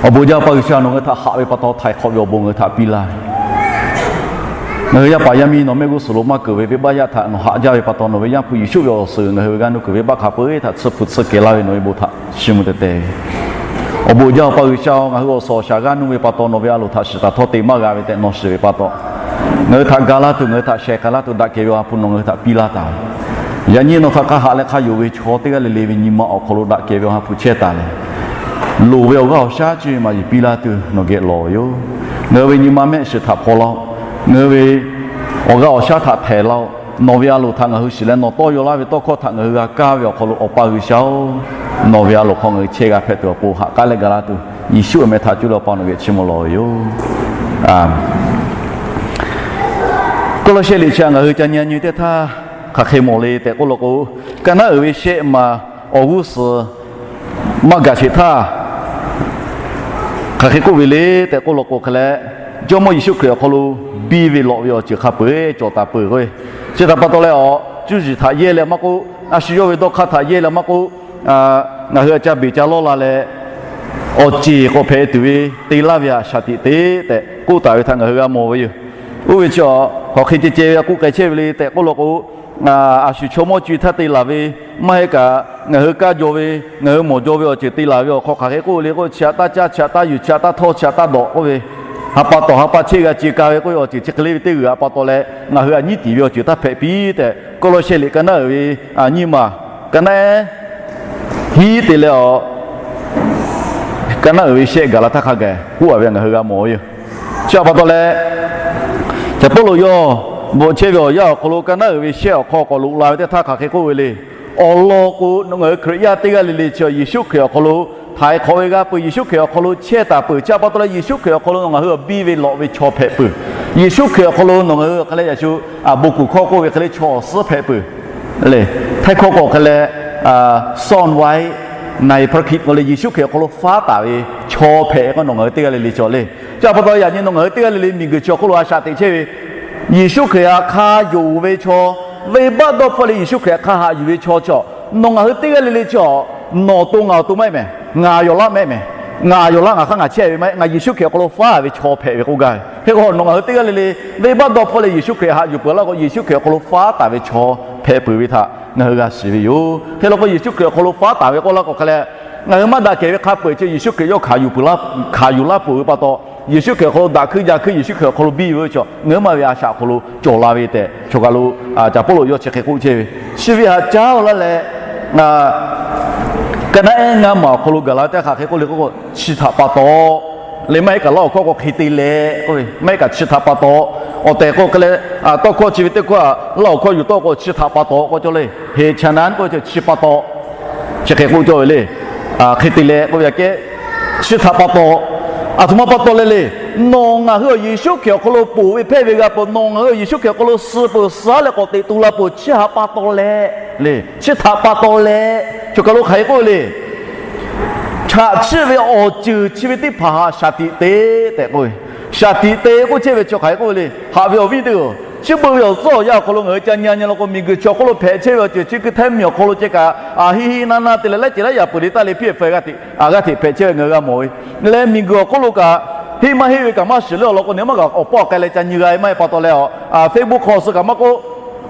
Awˬ bon jaˇ, Awˬ pa G'uiˬsha, nawˬ ngaˬ hui htaꞈ haꞈ ve pa taw htaiˍ hk'awꞈ ve awˬ bon ngaˬ hui htaꞈ piˇ laˇ ve. Ngaˬ hui yaˇ paˍ yaˇ miˇ nawˬ mehˆ g'uˇ suhˍ lo maˇ keunˍ ve venˇbaˆ yaˇ htaꞈ nawˬ haꞈ jaˇ ve pa taw, nawˬ ve Yaˇ hpu Yeˍsuˆ ve awˬ suhˍ ngaˬ hui ve g'aˇ nuˇ kuiˬ venˇbaˆ hk'a peu-eˬ htaꞈ tsuhˇ hpu tsuhˇ kehˬ laˇ ve nawˬ ve bon htaꞈ chiˇ mvuh teh teh ve. Awˬ bon jaˇ, Awˬ pa G'uiˬsha-oˬ, ngaˬ hui awˬ suhˍ awˬ shaˍ g'aˇ nuˇ ve pa taw nawˬ ve a loˍ htaꞈ shiˍ taˍ htawˇ te maˇ g'a ve tehꞈ nawˬ shiˍ ve pa taw, ngaˬ hui htaꞈ ga laˇ tuˬ, ngaˬ hui htaꞈ sheh k'ai laˇ tuˬ daꞈ kehˬ ve Awˬ ha hpu nawˬ ngaˬ hui htaꞈ piˇ laˇ taˍ ve. Yaꞈ nyi nawˬ htaꞈ hk'a haꞈ leh hk'a yonˍ ve chaw teˇ g'aˇ le le ve nyi ma awˬ hk'aw lo daꞈ kehˬ ve Awˬ ha hpu chehˇ taˍ leh, loˍ ve awˬ g'aˇ awˬ shaˉ ceˇ maˍ yiˍ piˇ laˇ tuˬ nawˬ geh lawˬ ve yoˬ. Ngaˬ hui ve nyi ma mehˆ shiˍ htaꞈ hpaw laˇ-oˆ. Ngaˬ hui ve awˬ g'aˇ awˬ shaˉ htaꞈ htehˍ laˇ-oˆ. Nawˬ ve a loˍ htaꞈ ngaˬ hui shiˍ leh nawˬ tawˇ yaw laˇ ve tawˇ hkawˇ htaꞈ ngaˬ hui g'a kaˇ ve awˬ hk'aw lo, Awˬ pa G'uiˬsha-oˬ, nawˬ ve a loˍ hk'aw ngaˬ hui chehˇ g'a hpehꞈ tuˬ awˬ pon haꞈ k'aˉ leh ga laˇ tuˬ, Yeˍsuˆ awˬ meh htaꞈ cuˇ leh Awˬ pa nawˬ geh chiˇ mvuh lawˬ ve yoˬ. Kawˇlawˇsehˆ liꞈ chi htaꞈ ngaˬ hui ca nyi nyi teˇ htaˇ, hk'aˬ hk'e mawˬ le tehꞈ k'oˆ law k'o, ka naˉ uiˍ ve shehˆ maˬ awˬ g'uˇ suhˍ maˇ gaˬ sheˍ htaˇ, hk'aˬ hk'e k'oˆ ve le tehꞈ k'oˆ law k'o hk'e leh, Jawˇmawˇ Yeˍsuˆ Hkriꞈ awˬ hk'aw lo biˇ ve lawꞈ ve awˬ ceuˬ hk'a peu-eˬ cawˬ taˍ peuˬ k'oˆ ve. Chi htaꞈ pa taw leh, awˬ cuˇ yiˍ htaꞈ yehˇ leh maˇ k'oˆ, a shu yawˇ ve dawˇ hk'aˇ htaꞈ yehˇ leh maˇ k'oˆ, ngaˬ hui a ca beˬ ca lawˇ la leh, awˬ ceˬ k'awꞈ hpehꞈ tuˬ ve te laˇ ve htaꞈ shaˍ tiꞈ te tehꞈ k'oˆ taˍ ve htaꞈ ngaˬ hui g'a mawˬ ve yoˬ. Oˇ ve chi hk'aˬ hk'e ceh ceh ve a k'oˆ k'ai chehˇ ve le tehꞈ k'oˆ law k'o, a shu chaw mawˇ co-e htaˇ te laˬ ve, maˇ heˆ kaꞈ ngaˬ hui kaˇ jaw ve, ngaˬ hui mawˬ jaw ve awˬ ceuˬ te laˬ ve awˬ hk'aw hk'aˬ hk'e k'oˆ ve le k'o, chi htaꞈ taˇ caˇ, chi htaꞈ taˇ yuˬ, chi htaꞈ taˇ htawˇ, chi htaꞈ taˇ dawꞈ k'oˆ ve, ha pa tawˬ ha pa chehˇ g'a ce ka ve k'oˆ ve awˬ ceuˬ chi hk'e le ve teˇ g'uiˬ htaꞈ pa taw leh, ngaˬ hui htaꞈ nyiˉ tiˍ ve awˬ ceuˬ taˇ hpehꞈ piˇ tehꞈ, Kawˇlawˇsehˆ liꞈ ka naˉ uiˍ ve nyiˇ maˬ, ka naˉ hiˉ te leh, awˬ ka naˉ uiˍ ve shehˆ gaˬ la htaˇ hk'a gaˬ k'oˆ a ve ngaˬ hui g'a mawˬ ve yoˬ. Chi htaꞈ pa taw leh, Caˬ Pawˇluꞈ yawˇ bvuhꞈ chehˇ ve awˬ yanˇ awˬ hk'aw lo ka naˉ uiˍ ve shehˆ awˬ hk'aw k'awꞈ loꞈ la ve teˇ htaˇ hk'aˬ hk'e k'oˆ ve le. Awˬ lawn k'o, nawˬ ngaˬ hui Hkriꞈ yaˇ teˇ g'aˇ le le chi Yeˍsuˆ Hkriꞈ awˬ hk'aw lo htaiˍ hk'awꞈ ve g'a peuˬ, Yeˍsuˆ Hkriꞈ awˬ hk'aw lo chehˇ taˍ peuˬ. Chi htaꞈ pa taw leh, Yeˍsuˆ Hkriꞈ awˬ hk'aw lo nawˬ ngaˬ hui awˬ biˇ ve lawꞈ ve chaw hpehꞈ peuˬ. Yeˍsuˆ Hkriꞈ awˬ hk'aw lo nawˬ ngaˬ hui hk'e leh yaꞈ shu bon kuˬ hkawˇ k'oˆ ve hk'e le chaw awˬ suhˉ hpehꞈ peuˬ. Le, htaiˇ hkawˇ k'awꞈ hk'e leh, ซ่อนไว้ในพระคริสต์ k'oˆ leh, Yeˍsuˆ Hkriꞈ awˬ hk'aw lo faˉ taˍ ve chaw hpehꞈ k'o nawˬ ngaˬ hui teˇ g'aˇ le le cawˬ le. Chi htaꞈ pa taw, yaꞈ nyi nawˬ ngaˬ hui teˇ g'aˇ le le miˬguiˬ chi awˬ hk'oˆ lo a shaꞈ teꞈ chehˇ ve, Yeˍsuˆ Hkriꞈ htaꞈ hk'a yonˍ ve chaw, venˇbaˆ dawˇ hpfuhˆ leh Yeˍsuˆ Hkriꞈ htaꞈ hk'a haꞈ yuˬ ve chaw chi, nawˬ ngaˬ hui teˇ g'aˇ le le chi, nawˬ to ngaˬ awˬ to maˇ heˆ mehˍ. Ngaˬ yawˬ laˇ mehˆ mehˍ. Ngaˬ yawˬ laˇ ngaˬ hk'aˇ ngaˬ chehˇ ve maˇ heˆ. Ngaˬ Yeˍsuˆ Hkriꞈ awˬ hk'aw lo faˉ ve chaw hpehꞈ ve k'oˆ gaˇ ve. Hk'e k'o nawˬ ngaˬ hui teˇ g'aˇ le le venˇbaˆ dawˇ hpfuhˆ leh Yeˍsuˆ Hkriꞈ haꞈ yuˬ peuˬ laˇ k'o, Yeˍsuˆ Hkriꞈ awˬ hk'aw lo faˉ taˍ ve chaw hpehꞈ peuˬ ve htaꞈ ngaˬ hui g'a shiˍ ve yoˬ. Hk'e law k'o, Yeˍsuˆ Hkriꞈ awˬ hk'aw lo faˉ taˍ ve k'oˆ laˇ k'o hk'e leh, ngaˬ hui maˇ daꞈ kehˬ ve hk'a peu-eˬ chi Yeˍsuˆ Hkriꞈ yawˇ hkanˍ yuˬ peuˬ laˇ, hkanˍ yuˬ laˇ peuˬ ve pa taw, Yeˍsuˆ Hkriꞈ awˬ hk'aw lo daꞈ hkuiˇ ja hkuiˇ Yeˍsuˆ Hkriꞈ awˬ hk'aw lo biˇ ve chi ngaˬ hui maˇ ve a shaꞈ awˬ hk'aw lo cawˬ la ve tehꞈ, chaw kaˬ lo Caˬ Pawˇluꞈ yawˇ chi hk'e k'oˆ chehˇ ve. Chi ve htaꞈ caˉ laˇ leh, ka naˉ ehˉ ngaˇ maˬ awˬ hk'aw lo gaˬ la ve teˇ hk'aˬ hk'e k'oˆ le k'o, chi htaꞈ pa taw le, maˇ heˆ kaꞈ Laˇ huˍ hkawˇ k'o hk'e te leh k'oˆ ve, maˇ heˆ kaꞈ chi htaꞈ pa taw, awˬ tehˬ k'o hk'e leh, tawˇ hkawˇ chi ve teˇ hkawˇ Laˇ huˍ hkawˇ yuˬ tawˇ k'o chi htaꞈ pa taw k'oˆ cawˇ le. Heˍ chaˍ naˉ k'oˆ ve chi pa taw, chi hk'e k'oˆ cawˇ ve le. Hk'e te leh k'oˆ ve aꞈ kehˉ, chi htaꞈ pa taw, aˬ htoꞈ ma pa taw leh le. Nawˬ ngaˬ hui awˬ Yeˍsuˆ Hkriꞈ awˬ hk'aw lo ponˬ ve hpehˇ ve g'a peuˬ, nawˬ ngaˬ hui awˬ Yeˍsuˆ Hkriꞈ awˬ hk'aw lo suh peuˬ suh leh k'awꞈ teꞈ tu la peuˬ, chi htaꞈ pa taw leh le. Chi htaꞈ pa taw leh, chaw kaˬ lo hk'aˬ hk'e k'oˆ ve le. Chaꞈ chiˆ ve awˬ ceuˬ chi ve teˇ hpaˍ htaꞈ shaˍ tiꞈ te tehꞈ k'oˆ ve. Shaˍ tiꞈ te k'oˆ chehˇ ve chaw hk'aˬ hk'e k'oˆ ve le. Haꞈ ve awˬ viˉ teˇ-oˬ, chi beuꞈ ve awˬ tcuhˉ awˬ yanˇ awˬ hk'aw lo ngaˬ hui ca nyi nyi law k'o, miˬguiˬ chi awˬ hk'oˆ lo hpehꞈ chehˇ ve awˬ ceuˬ chi hkui hteˇ miˬ awˬ hk'aw lo ceh kaꞈ, hiˆ hiˆ naˇ naˇ te leh laiˉ ceuˬ laiˉ yaꞈ peuˬ le taˇ le hpiˇ-ehˍ feu g'aˇ hteꞈ hpehꞈ chehˇ ve ngaˬ hui g'a mawˬ ve. Leh miˬguiˬ awˬ hk'oˆ lo kaꞈ, heˆ maˇ heˆ ve kaꞈ maˇ shiˍ leh awˬ lawn k'o, nawˬ maˇ kaꞈ awˬ pawˆ k'ai leh ca nyi g'a ve maˇ heˆ pa taw leh, Facebook hk'aw suh kaꞈ maˇ k'oˆ,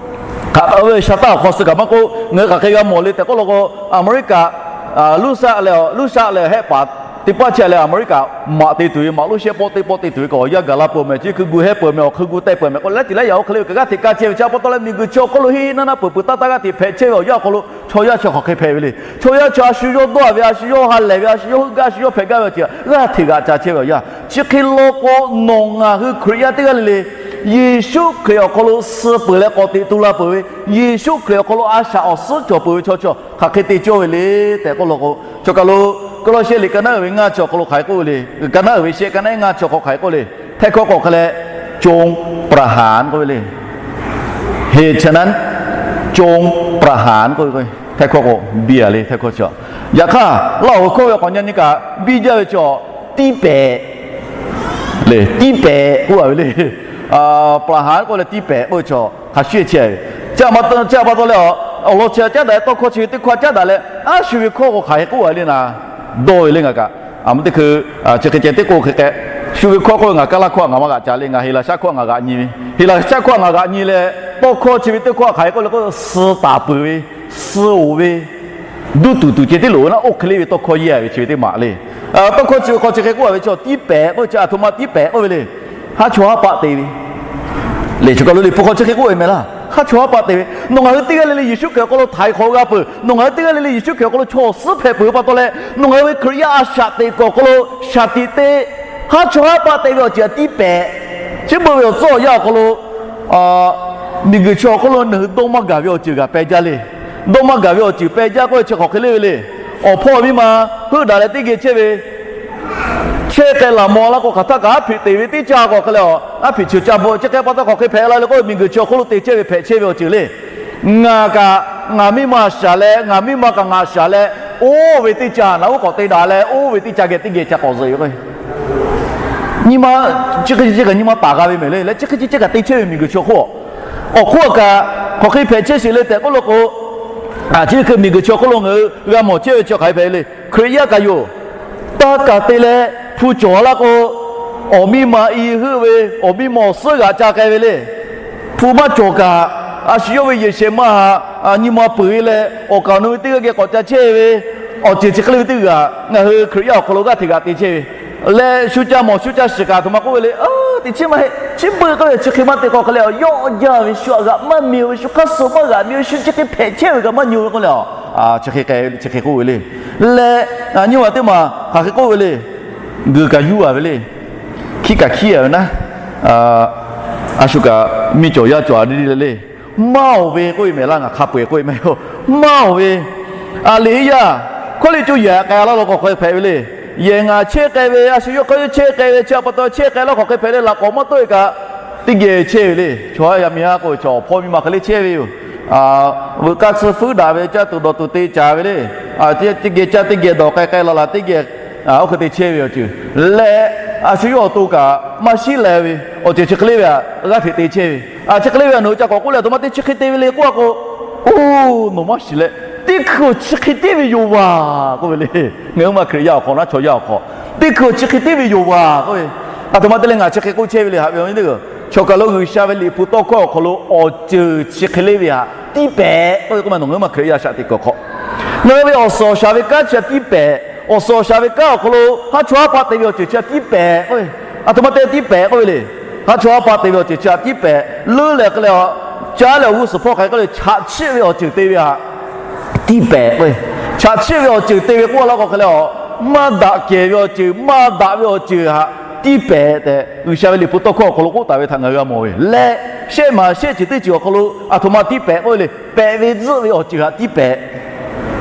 hk'aˬ ve sha taˇ awˬ hk'aw suh kaꞈ maˇ k'oˆ, ngaˬ hui hk'aˬ hk'e g'a mawˬ le tehꞈ k'oˆ law k'o, Aˍmeˍriˆkaꞈ, Luˇshaˆ leh, Luˇshaˆ leh Hehˆ paˍ teˇ paˉ chehˇ leh Aˍmeˍriˆkaꞈ maꞈ te tuˬ ve, maꞈ lonˉ shehˇ pawˆ teˇ pawˆ te tuˬ ve kaꞈ awˬ yanˇ gaˬ la peuˬ mehˍ, chi hkui gu hehˉ peuˬ mehˍ, awˬ hkui gu teh peuˬ mehˍ k'o, laiˉ ceuˬ laiˉ yaꞈ oˇ hk'e le ve kaꞈ g'aˇ hteꞈ ka chehˇ ve chi pa taw leh, miˬguiˬ chi awˬ hk'oˆ lo heˆ naˇ naˇ peuˬ peuˬ taˇ taˇ g'aˇ hteꞈ hpehꞈ chehˇ ve awˬ yanˇ awˬ hk'aw lo, chaw yaˇ chi hk'aˬ hk'e hpehꞈ ve le. Chaw yaˇ chi a shu yawˇ dawˇ-a ve, a shu yawˇ ha lehˬ ve, a shu yawˇ heuˆ gaˇ, a shu yawˇ hpehꞈ gaˇ ve awˬ ceuˬ g'aˇ hteꞈ g'aꞈ ca chehˇ ve awˬ yanˇ, chi hk'e law k'o, nawˬ ngaˬ hui Hkriꞈ yaˇ teˇ g'aˇ le le Yeˍsuˆ Hkriꞈ awˬ hk'aw lo suh peuˬ leh k'awꞈ teꞈ tu la peuˬ ve, Yeˍsuˆ Hkriꞈ awˬ hk'aw lo a shaꞈ awˬ suhˉ cawˬ peuˬ ve chaw chi hk'aˬ hk'e te cawˇ ve le tehꞈ k'oˆ law k'o, chaw kaˬ lo Kawˇlawˇsehˆ liꞈ ka naˉ uiˍ ve ngaˇ chi awˬ hk'aw lo hk'aˬ hk'e k'oˆ ve le. Ka naˉ uiˍ ve shehˆ, ka naˉ ehˉ ngaˇ chi awˬ hk'aw hk'aˬ hk'e k'oˆ le. Htaiˇ hkawˇ k'awꞈ hk'e leh, จงประหาร k'oˆ ve le. Heˍ chaˍ naˉ จงประหาร k'oˆ ve, htaiˇ hkawˇ k'awꞈ biˇ-a le, htaiˇ hkawˇ chi. Yaꞈ hk'aˇ Laˇ huˍ hkawˇ ve k'awꞈ nyi nyi kaꞈ biˇ jaˇ ve chi, tiˇ pehˍ le, tiˇ pehˍ k'oˆ-a ve le. ประหาร k'oˆ leh tiˇ pehˍ k'oˆ ve chi hk'a shuˍ chehˇ ve. Chi pa taw leh, awˬ lawn chi caˉ daꞈ leh, tawˇ hkawˇ chi ve teˇ hkawˇ caˉ daꞈ leh, a shu ve hkawˇ k'o hk'aˬ hk'e k'oˆ-a le naˍ, dawˇ ve le ngaˬ kaꞈ. A mvuhˇ teˇ hkui chi hk'e ceh teˇ k'oˆ hk'e k'o, shu ve hkawˇ k'oˆ ve ngaˬ Kaˇlaˇ hkawˇ htaꞈ ngaˬ maˇ g'aꞈ ca le. Ngaˬ Heˍlaˍsaˆ hkawˇ htaꞈ ngaˬ g'aꞈ nyi ve, Heˍlaˍsaˆ hkawˇ htaꞈ ngaˬ g'aꞈ nyi leh, tawˇ hkawˇ chi ve teˇ hkawˇ hk'aˬ hk'e k'oˆ le k'o, suh taˍ peuˬ ve, suh oˍ ve, duˇ tuˬ tuˬ ceh tiˉ loˍ ve naˉ, oˇ hk'e le ve tawˇ hkawˇ yehˇ ve chi ve teˇ maˬ le. Tawˇ hkawˇ chi ve hk'aw chi hk'e k'oˆ ve chi tiˉ pehꞈ k'oˆ ve chi, a htoꞈ ma tiˉ pehꞈ k'oˆ ve le. Haˉ chawˇ haˉ paˆ te ve le. Choˬ kaˬ lo Liꞈ hpu hk'aw chi hk'e k'oˆ ve mehˍ laˇ. Haˉ chawˇ haˉ paˆ te ve. Nawˬ ngaˬ hui teˇ g'aˇ le le Yeˍsuˆ Hkriꞈ awˬ hk'aw lo htaiˍ hk'awꞈ g'a peuˬ. Nawˬ ngaˬ hui teˇ g'aˇ le le Yeˍsuˆ Hkriꞈ awˬ hk'aw lo chaw awˬ suhˉ hpehꞈ peuˬ ve pa taw leh, nawˬ ngaˬ hui ve Hkriꞈ yaˇ a shaꞈ teꞈ kuiˬ awˬ hk'aw lo shaˍ tiꞈ te, haˉ chawˇ haˉ paˆ te ve awˬ ceuˬ htaꞈ tiˉ pehꞈ. Chi beuꞈ ve awˬ tcuhˉ awˬ yanˇ awˬ hk'aw lo, miˬguiˬ chi awˬ hk'oˆ lo nawˬ hui dawˇ maˇ gaˬ ve awˬ ceuˬ g'aꞈ peh jaˇ le. Dawˇ maˇ gaˬ ve awˬ ceuˬ peh jaˇ k'oˆ ve chi hk'aˬ hk'e le ve le. Awˬ hpawˇ miˇ ma heuˆ daꞈ leh teˇ geh chehˇ ve, chehˇ k'ai laˬ mawˬ la k'o, hk'aˬ htaˇ kaꞈ haˉ hpeꞈ teꞈ ve teˇ caˇ k'o hk'e leh, haˉ hpeꞈ chi caˇ bvuhꞈ chi hk'e pa taw hk'aˬ hk'e hpehꞈ la le k'o, miˬguiˬ chi awˬ hk'oˆ lo te chehˇ ve hpehꞈ chehˇ ve awˬ ceuˬ le. Ngaˬ kaꞈ, ngaˬ miˇ ma shaˍ leh, ngaˬ miˇ ma kaꞈ ngaˬ shaˍ leh, oˇ ve teˇ caˇ naꞈ uˉ k'awꞈ te daꞈ leh, oˇ ve teˇ caˇ geh teˇ geh ca k'awꞈ zuhꞈ ve k'o, nyi ma chi hk'e chi kaꞈ nyi ma taˍ g'a ve mehˍ le. Leh chi hk'e chi kaꞈ te chehˇ ve miˬguiˬ chi awˬ hk'oˆ, awˬ hk'oˆ kaꞈ hk'aˬ hk'e hpehꞈ chehˇ sheˍ le tehꞈ k'oˆ lo k'o, chi hk'e miˬguiˬ chi awˬ hk'oˆ lo ngaˬ hui g'a mawˬ chehˇ ve chi hk'aˬ hk'e hpehꞈ ve le. Hkriꞈ yaˇ kaꞈ yoˬ, taˇ kaˬ te leh hpu cawˬ laˇ k'o, awˬ miˇ ma i heuˆ ve, awˬ miˇ ma awˬ suhˉ g'aꞈ ca k'ai ve le. Hpu maˇ cawˬ kaꞈ, a shu yawˇ ve yehˬ shehˍ ma htaꞈ nyi ma peuˬ e leh, awˬ kaˍ awˬ nu ve teˇ g'aˇ geh k'awꞈ ca chehˇ ve, awˬ ceuˬ chi hk'e le ve teˇ g'aˇ ngaˬ hui Hkriꞈ yaˇ awˬ hk'aw lo g'aˇ hteꞈ g'aꞈ te chehˇ ve leh, shu ca mawˬ shu ca shiˍ kaꞈ a htoꞈ ma k'oˆ ve le. Teˇ chi maˇ heˆ, chi beuꞈ k'oˆ ve chi hk'e maˇ te k'o hk'e leh, yawˆ jaˇ ve shu htaꞈ g'aꞈ maˇ mi ve, shu hk'aˇ suh maˇ g'aꞈ mi ve, shu chi hk'e hpehꞈ chehˇ ve kaꞈ maˇ nyi ve k'oˆ leh, chi hk'e k'oˆ ve le. Leh nyi ma teˇ maˬ hk'aˬ hk'e k'oˆ ve le. G'uiˬ kaꞈ yuˇ a ve le. Hkiˆ kaꞈ hkiˆ a ve naˉ, a shu kaꞈ miˇ cawˬ yaˇ cawˬ a le le. Maˇ oˬ ve k'oˆ ve mehˍ laˇ, ngaˬ hk'a peu-eˬ k'oˆ ve maˇ heˆ. Maˇ oˬ ve, a liꞈ yaˇ hkawˇ liꞈ coˇ yehˬ k'ai laˇ law k'awꞈ hk'aw hpehꞈ ve le. Yehˬ ngaˬ chehˇ k'ai ve, a shu yawˇ hk'aˇ yawˇ chehˇ k'ai ve chi a pa taw chehˇ k'ai laˇ k'awꞈ hk'aw hpehꞈ le, laꞈ k'awꞈ maˇ tawˆ e kaꞈ, teˇ geh chehˇ ve le. Chaw yaˇ miˇ a k'oˆ ve chaw awˬ hpawˇ miˇ ma hk'e le chehˇ ve yoˬ. Veuꞈ kaˇ tsuhˇ fuˉ daꞈ ve, caˇ tuˬ dawˬ tuˬ te caˍ ve le. Teˇ geh caˇ teˇ geh dawˬ k'ai k'ai la la teˇ geh, oˇ hk'e te chehˇ ve awˬ ceuˬ leh, a shu yawˇ awˬ to kaꞈ maˇ shiˉ leh ve awˬ ceuˬ chi hk'e le ve htaꞈ g'aˇ hteꞈ te chehˇ ve. Chi hk'e le ve htaꞈ nawˬ hui ca k'awꞈ k'oˆ leh, a htoꞈ ma te chi hk'e te ve le k'oˆ a k'o, oˇ nawˬ maˇ shiˍ leh, teˇ hkui chi hk'e te ve yoˬ vaˬ k'oˆ ve le. Ngaˬ hui ma Hkriꞈ yaˇ awˬ hk'awꞈ naˉ chaw yaˇ awˬ hk'awꞈ, teˇ hkui chi hk'e te ve yoˬ vaˬ k'oˆ ve, a htoꞈ ma te leh ngaˬ chi hk'e k'oˆ chehˇ ve le. Haꞈ ve awˬ viˉ teˇ hpaˍ, choˬ kaˬ lo G'uiˬsha ve Liꞈ hpu tawˇ hkawˇ awˬ hk'aw lo awˬ ceuˬ chi hk'e le ve htaꞈ tiˉ pehꞈ k'oˆ ve k'oˆ ma, nawˬ ngaˬ hui ma Hkriꞈ yaˇ shaꞈ teꞈ kuiˬ awˬ hk'aw, ngaˬ hui ve awˬ suhˍ awˬ shaˍ ve kanˉ chi htaꞈ tiˉ pehꞈ. Awˬ suhˍ awˬ shaˍ ve kanˉ awˬ hk'aw lo haˉ chawˇ haˉ paˆ te ve awˬ ceuˬ chi htaꞈ tiˉ pehꞈ k'oˆ ve, a htoꞈ ma te tiˉ pehꞈ k'oˆ ve le. Haˉ chawˇ haˉ paˆ te ve awˬ ceuˬ chi htaꞈ tiˉ pehꞈ. Leuˉ leh hk'e leh, caˉ leh awˬ g'uˇ suhˍ hpawˇ hk'a hk'e le, chaꞈ chiˆ ve awˬ ceuˬ te ve htaꞈ tiˉ pehꞈ k'o, chaꞈ chiˆ ve awˬ ceuˬ te ve k'oˆ laˇ k'o hk'e leh, maˇ daꞈ kehˬ ve awˬ ceuˬ, maˇ daꞈ ve awˬ ceuˬ htaꞈ tiˉ pehꞈ tehꞈ, G'uiˬsha ve Liꞈ hpu tawˇ hkawˇ awˬ hk'aw lo k'oˆ taˍ ve htaꞈ ngaˬ hui g'a mawˬ ve leh, shehˆ maˬ shehˆ ceuˬ teˇ ceuˬ awˬ hk'aw lo a htoꞈ ma tiˉ pehꞈ k'oˆ ve le. Pehꞈ ve tzuhˆ ve awˬ ceuˬ htaꞈ tiˉ pehꞈ.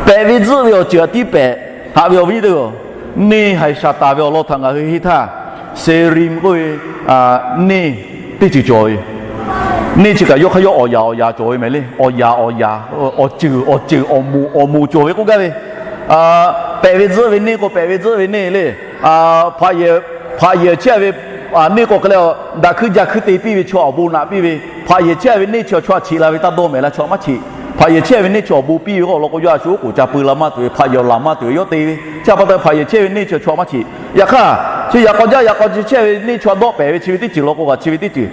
Pehꞈ ve tzuhˆ ve awˬ ceuˬ htaꞈ tiˉ pehꞈ. Haꞈ ve awˬ viˉ teˇ hpaˍ, neˇ haiˬ Saˍtanˍ ve awˬ lawn htaꞈ ngaˬ hui henˇ htaˇ, Seˍriˆ k'oˆ ve neˇ teˇ ceuˬ cawˬ ve. Neˇ chi kaꞈ yawˇ hk'aˇ yawˇ awˬ yaꞈ awˬ yaꞈ cawˬ ve mehˍ le. Awˬ yaꞈ awˬ yaꞈ, awˬ ceuˬ awˬ ceuˬ, awˬ moˍ awˬ moˍ cawˬ ve k'oˆ gaˇ ve. Pehꞈ ve tzuhˆ ve neˇ k'o pehꞈ ve tzuhˆ ve neˇ le. Hpaꞈ yehˬ chehˇ ve neˇ k'o hk'e leh, daꞈ hkuiˇ ja hkuiˇ te piˇ ve chaw awˬ bon naꞈ piˇ ve, hpaꞈ yehˬ chehˇ ve neˇ chi chaw htaꞈ cheꞈ la ve taˇ dawˇ mehˍ laˇ, chaw maˇ cheꞈ. Hpaꞈ yehˬ chehˇ ve neˇ chi awˬ bon piˇ ve k'o, awˬ lawn k'o, yawˇ a shu oˉ k'oˍ ca peu la maˇ tuˬ ve, hpaꞈ yehˬ awˬ laˬ maˇ tuˬ ve yawˇ te ve. Chi a pa taw hpaꞈ yehˬ chehˇ ve neˇ chi chaw maˇ cheꞈ. Yaꞈ hk'aˇ, chi yaꞈ k'aw jaˇ yaꞈ k'aw chi chehˇ ve neˇ chaw dawˆ pehˍ ve chi ve teˇ ceuˬ lawn k'o, kaꞈ chi ve teˇ ceuˬ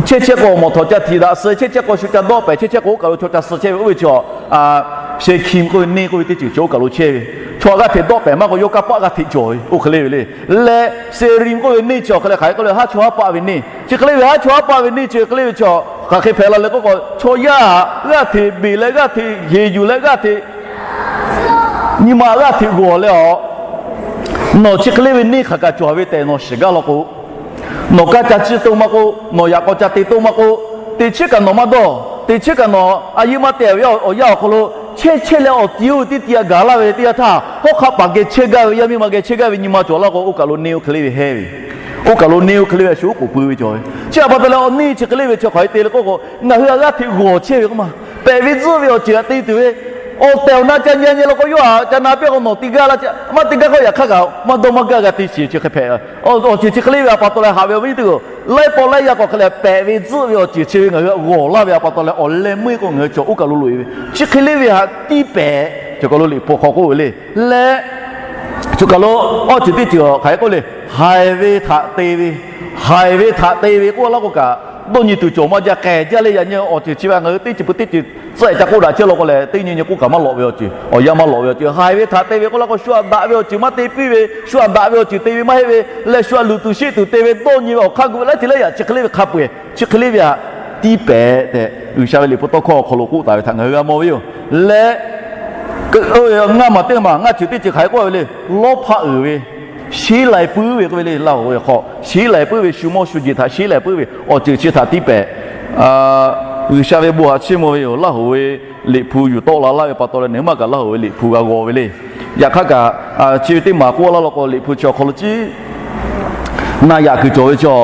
chehˇ chehˇ k'o, mawˬ htawꞈ ca htiꞈ daꞈ suh, chehˇ chehˇ k'o shu ca dawˆ pehˍ, chehˇ chehˇ k'o oˇ kaˬ lo chaw ca suh chehˇ ve oˇ ve chi, Seˍkiˆ k'oˆ ve neˇ k'oˆ ve teˇ ceuˬ chi oˇ kaˬ lo chehˇ ve. Chaw g'aˇ hteꞈ dawˆ pehˍ maˇ k'o, yawˇ kanˇ paˆ g'aˇ hteꞈ cawˬ ve, oˇ hk'e le ve le. Leh Seˍriˆ k'oˆ ve neˇ chi awˬ hk'e leh hk'aˬ hk'e k'oˆ le, haˉ chawˇ haˉ paˆ ve neˇ chi hk'e le ve, haˉ chawˇ haˉ paˆ ve neˇ chi hk'e le ve chi, hk'aˬ hk'e hpehꞈ la leh k'oˆ k'o, chaw yaˇ g'aˇ hteꞈ beˬ leh g'aˇ hteꞈ heˍ yuˬ leh g'aˇ hteꞈ nyi ma g'aˇ hteꞈ g'awˬ leh a, nawˬ chi hk'e le ve neˇ hk'aˬ kaꞈ cawˬ ve tehꞈ nawˬ shiˍ gaˇ law k'o, nawˬ kanˇ ca ciˇ to maˇ k'oˆ, nawˬ yaꞈ k'aw ca te to maˇ k'oˆ, teꞈ chiˉ kaꞈ nawˬ maˇ dawˇ. Teꞈ chiˉ kaꞈ nawˬ a yeˇ maˇ te ve awˬ yanˇ awˬ hk'aw lo, chehˇ chehˇ leh awˬ ti oˇ ve teˇ ti a gaˬ laˇ ve teˇ yanˇ htaˇ, hawˉ hk'aˆ paˍ geh chehˇ gaˇ ve, yaˇ miˇ ma geh chehˇ gaˇ ve nyi ma cawˬ laˇ k'o, oˇ kaˬ lo neˇ oˇ hk'e le ve hehˇ ve, oˇ kaˬ lo neˇ oˇ hk'e le ve a shu oˉ k'oˍ pui ve cawˬ ve. Chi a pa taw leh awˬ neˇ chi hk'e le ve chi hk'aˬ hk'e te le k'oˆ k'o, ngaˬ hui a g'aˇ hteꞈ g'awˬ chehˇ ve k'oˆ ma, pehꞈ ve tzuhˆ ve awˬ ceuˬ htaꞈ te tuˬ ve, awˬ tehˬ awˬ na ca nyi nyi law k'o, yawˇ htaꞈ ca na piˇ k'o, nawˬ te gaˇ laˇ, maˇ te gaˇ k'o, yaꞈ hk'aˇ kaꞈ maˇ dawˇ maˇ gaˇ g'a te shiˍ chi hk'e hpehꞈ. Awˬ ceuˬ chi hk'e le ve a pa taw leh haꞈ ve awˬ viˉ teˇ hpaˍ, laiˉ pawˆ laiˉ yaˇ k'awꞈ hk'e leh pehꞈ ve tzuhˆ ve awˬ ceuˬ chi ve ngaˬ hui g'awˬ laˇ ve a pa taw leh, awˬ leh meuˇ k'o ngaˬ hui cawˬ oˇ kaˬ lo loꞈ e ve, chi hk'e le ve htaꞈ tiˉ pehꞈ. Cawˬ kaˬ lo Liꞈ hpu hk'aw k'oˆ ve le. Leh Choˬ kaˬ lo awˇ ceuˬ teˇ ceuˬ hk'aˬ hk'e k'oˆ le, haiˬ ve htaꞈ te ve, haiˬ ve htaꞈ te ve k'oˆ laˇ k'o kaꞈ, dawˇ nyi tuˬ cawˬ maˇ jaˇ, k'ehˬ jaˇ le. Yaꞈ nyi awˬ ceuˬ chi ve ngaˬ hui teˇ ceuˬ pui teˇ ceuˬ tcuhˉ ca k'oˆ daꞈ chehˇ law k'o lehˬ, teˇ nyi nyi k'oˆ kaꞈ maˇ lawꞈ ve awˬ ceuˬ, awˬ yanˇ maˇ lawꞈ ve awˬ ceuˬ, haiˬ ve htaꞈ te ve k'oˆ laˇ k'o, shu htaꞈ daꞈ ve awˬ ceuˬ maˇ te piˇ ve, shu htaꞈ daꞈ ve awˬ ceuˬ te ve maˇ heˆ ve leh, shu htaꞈ luˬ tuˬ sheˆ tuˬ te ve, dawˇ nyi ve awˬ hk'aˇ gu ve laiˉ ceuˬ laiˉ yaꞈ chi hk'e le ve hk'a peu-eˬ, chi hk'e le ve htaꞈ tiˇ pehˍ tehꞈ, G'uiˬsha ve Liꞈ hpu tawˇ hkawˇ awˬ hk'aw lo k'oˆ taˍ ve htaꞈ ngaˬ hui g'a mawˬ ve yoˬ. Leh ngaˇ maˬ teˇ maˬ ngaˇ ceuˬ teˇ ceuˬ hk'aˬ hk'e k'oˆ ve le, lawˇ hpaˆ uiˍ ve, sheˉ lai puiˉ ve k'oˆ ve le. Laˇ hoꞈ ve awˬ hk'aw sheˉ lai puiˉ ve, shu mawˇ shu jeˬ htaꞈ sheˉ lai puiˉ ve awˬ ceuˬ chi htaꞈ tiˇ pehˍ, G'uiˬsha ve bon htaꞈ chiˇ mvuh ve yoˬ. Laˇ hoꞈ ve Liꞈ hpu yuˬ tawˆ la laˇ ve pa taw leh, nawˬ hui maˇ kaꞈ Laˇ hoꞈ ve Liꞈ hpu g'a g'aw ve le. Yaꞈ hk'aˇ kaꞈ, chi ve teˇ maˬ k'oˆ laˇ law k'o, Liꞈ hpu chi awˬ hk'aw lo ciˉ na yaꞈ kuiˬ cawˬ ve chaw,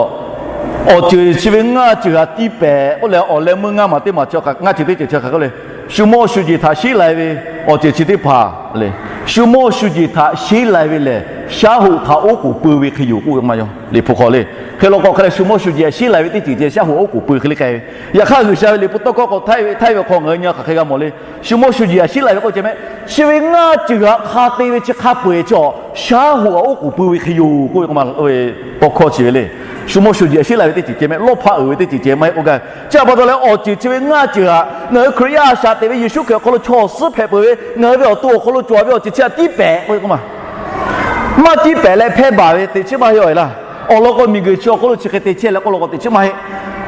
awˬ ceuˬ chi ve ngaˇ ceuˬ htaꞈ tiˇ pehˍ k'oˆ leh, awˬ leh meuˇ ngaˇ maˬ teˇ maˬ chi ngaˇ ceuˬ teˇ ceuˬ chi hk'aˬ hk'e le, shu mawˇ shu jeˬ htaꞈ sheˉ lai ve awˬ ceuˬ chi teˇ hpaˍ le, shu mawˇ shu jeˬ htaꞈ sheˉ lai ve lehˬ, shaˉ hoꞈ htaꞈ oˉ k'oˍ pui ve hk'e yoˬ k'oˆ ve maˇ yaw. Liꞈ hpu hk'aw le, hk'e law k'o hk'e leh shu mawˇ shu jeˬ htaꞈ sheˉ lai ve teˇ ceuˬ ceh shaˉ hoꞈ oˉ k'oˍ pui hk'e le k'ai ve. Yaꞈ hk'aˇ G'uiˬsha ve Liꞈ hpu tawˇ hkawˇ k'o, htaiˇ ve htaiˇ ve hk'aw ngaˬ hui nyi hk'aˬ hk'e g'a mawˬ le. Shu mawˇ shu jeˬ htaꞈ sheˉ lai ve k'oˆ ceh mehˆ, chi ve ngaˇ ceuˬ htaꞈ hk'a te ve chi hk'a peu-eˬ chi shaˉ hoꞈ htaꞈ oˉ k'oˍ pui ve hk'e yoˬ k'oˆ ve k'o ma, tawˇ hkawˇ chi ve le. Shu mawˇ shu jeˬ htaꞈ sheˉ lai ve teˇ ceuˬ ceh mehˆ, lawˇ hpaˆ uiˍ ve teˇ ceuˬ ceh maˇ heˆ k'oˆ gaˇ. Chi htaꞈ pa taw leh awˬ ceuˬ chi ve ngaˇ ceuˬ htaꞈ ngaˬ hui Hkriꞈ yaˇ a shaꞈ teꞈ ve Yeˍsuˆ Hkriꞈ awˬ hk'aw lo chaw awˬ suhˉ hpehꞈ peuˬ ve ngaˬ hui ve awˬ to awˬ hk'aw lo cawˬ ve awˬ ceuˬ chi htaꞈ tiˇ pehˍ k'oˆ ve k'o ma, maˇ tiˇ pehˍ leh hpehˇ baˬ ve teꞈ chiˉ maˇ heˆ a laˇ. Awˬ lawn k'o miˬguiˬ chi awˬ hk'aw lo chi hk'e te chehˇ leh k'oˆ law k'o teꞈ chiˉ maˇ heˆ.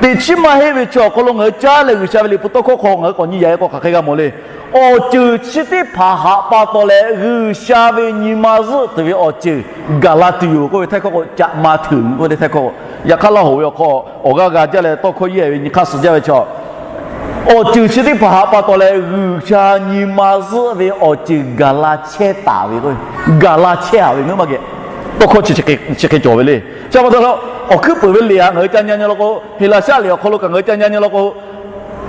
Teꞈ chiˉ maˇ heˆ ve chi awˬ hk'aw lo ngaˬ hui caˉ leh G'uiˬsha ve Liꞈ hpu tawˇ hkawˇ hk'aw ngaˬ hui k'awꞈ nyi yaꞈ e k'o hk'aˬ hk'e g'a mawˬ le. Awˬ ceuˬ chi teˇ hpaˍ htaꞈ pa taw leh G'uiˬsha ve nyi ma zuhˆ tuˬ ve awˬ ceuˬ gaˬ la tuˬ yoˬ k'oˆ ve htaiˇ hkawˇ k'o, caꞈ ma hteuꞈ k'oˆ ve htaiˇ hkawˇ k'o, yaꞈ hk'aˇ Laˇ hoꞈ ve awˬ hk'aw awˬ g'aˇ g'a jaˇ leh tawˇ hkawˇ yehˇ ve nyi hk'aˇ suh jaˇ ve chaw, awˬ ceuˬ chi teˇ hpaˍ htaꞈ pa taw leh G'uiˬsha nyi ma zuhˆ ve awˬ ceuˬ gaˬ la chehˇ taˍ ve k'o, gaˬ la chehˇ a ve ngaˬ hui maˇ geh. Tawˇ hkawˇ chi chi hk'e cawˬ ve le. Chi pa taw leh, awˬ hkuiˉ peuˬ ve liꞈ htaꞈ ngaˬ hui ca nyi nyi law k'o, Heˍlaˍsaˆ liꞈ awˬ hk'aw lo kaꞈ ngaˬ hui ca nyi nyi law k'o,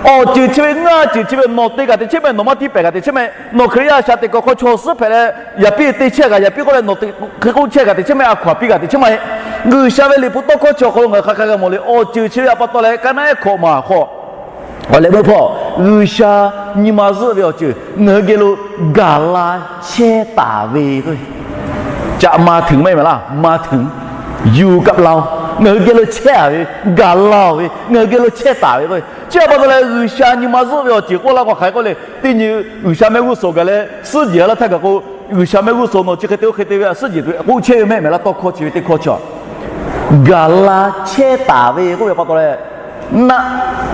awˬ ceuˬ chi ve ngaˇ ceuˬ chi ve nawˬ te kaꞈ teꞈ chiˉ mehˆ, nawˬ maˇ tiˇ pehˍ kaꞈ teꞈ chiˉ mehˆ, nawˬ Hkriꞈ yaˇ a shaꞈ teꞈ kuiˬ hk'aw chaw awˬ suhˉ hpehꞈ leh yaꞈ piˇ te chehˇ kaꞈ yaꞈ piˇ k'oˆ leh nawˬ hk'e k'oˆ chehˇ kaꞈ teꞈ chiˉ mehˆ, a hkaw a piˇ kaꞈ teꞈ chiˉ maˇ heˆ. G'uiˬsha ve Liꞈ hpu tawˇ hkawˇ chi awˬ hk'aw lo ngaˬ hui hk'aˬ hk'e g'a mawˬ le. Awˬ ceuˬ chi ve htaꞈ pa taw leh kaˇ naˆ ehˉ hkawꞈ maˬ hk'aw awˬ leh meuˇ hpawˇ G'uiˬsha nyi ma zuhˆ ve awˬ ceuˬ ngaˬ hui geh lo gaˬ la chehˇ taˍ ve k'o, caꞈ ma hteuꞈ maˇ heˆ mehˍ laˇ, ma hteuꞈ yuˬ kaꞈ la-oˬ, ngaˬ hui geh lo chehˇ a ve, gaˬ la-oˬ ve, ngaˬ hui geh lo chehˇ taˍ ve k'o, chi htaꞈ pa taw leh G'uiˬsha nyi ma zuhˆ ve awˬ ceuˬ k'oˆ laˇ k'o hk'aˬ hk'e k'oˆ le. Teˇ nyi G'uiˬsha mehˆ g'uˇ suhˍ gaˬ leh suhˉ jeˬ a laˇ htaˇ kaꞈ k'o, G'uiˬsha mehˆ g'uˇ suhˍ nawˬ chi hk'e te oˇ hk'e te ve a suhˉ jeˬ tuˬ k'oˆ chehˇ ve mehˆ mehˍ laˇ. Tawˇ hkawˇ chi ve teˇ hkawˇ chi gaˬ la chehˇ taˍ ve k'oˆ ve pa taw leh, naˆ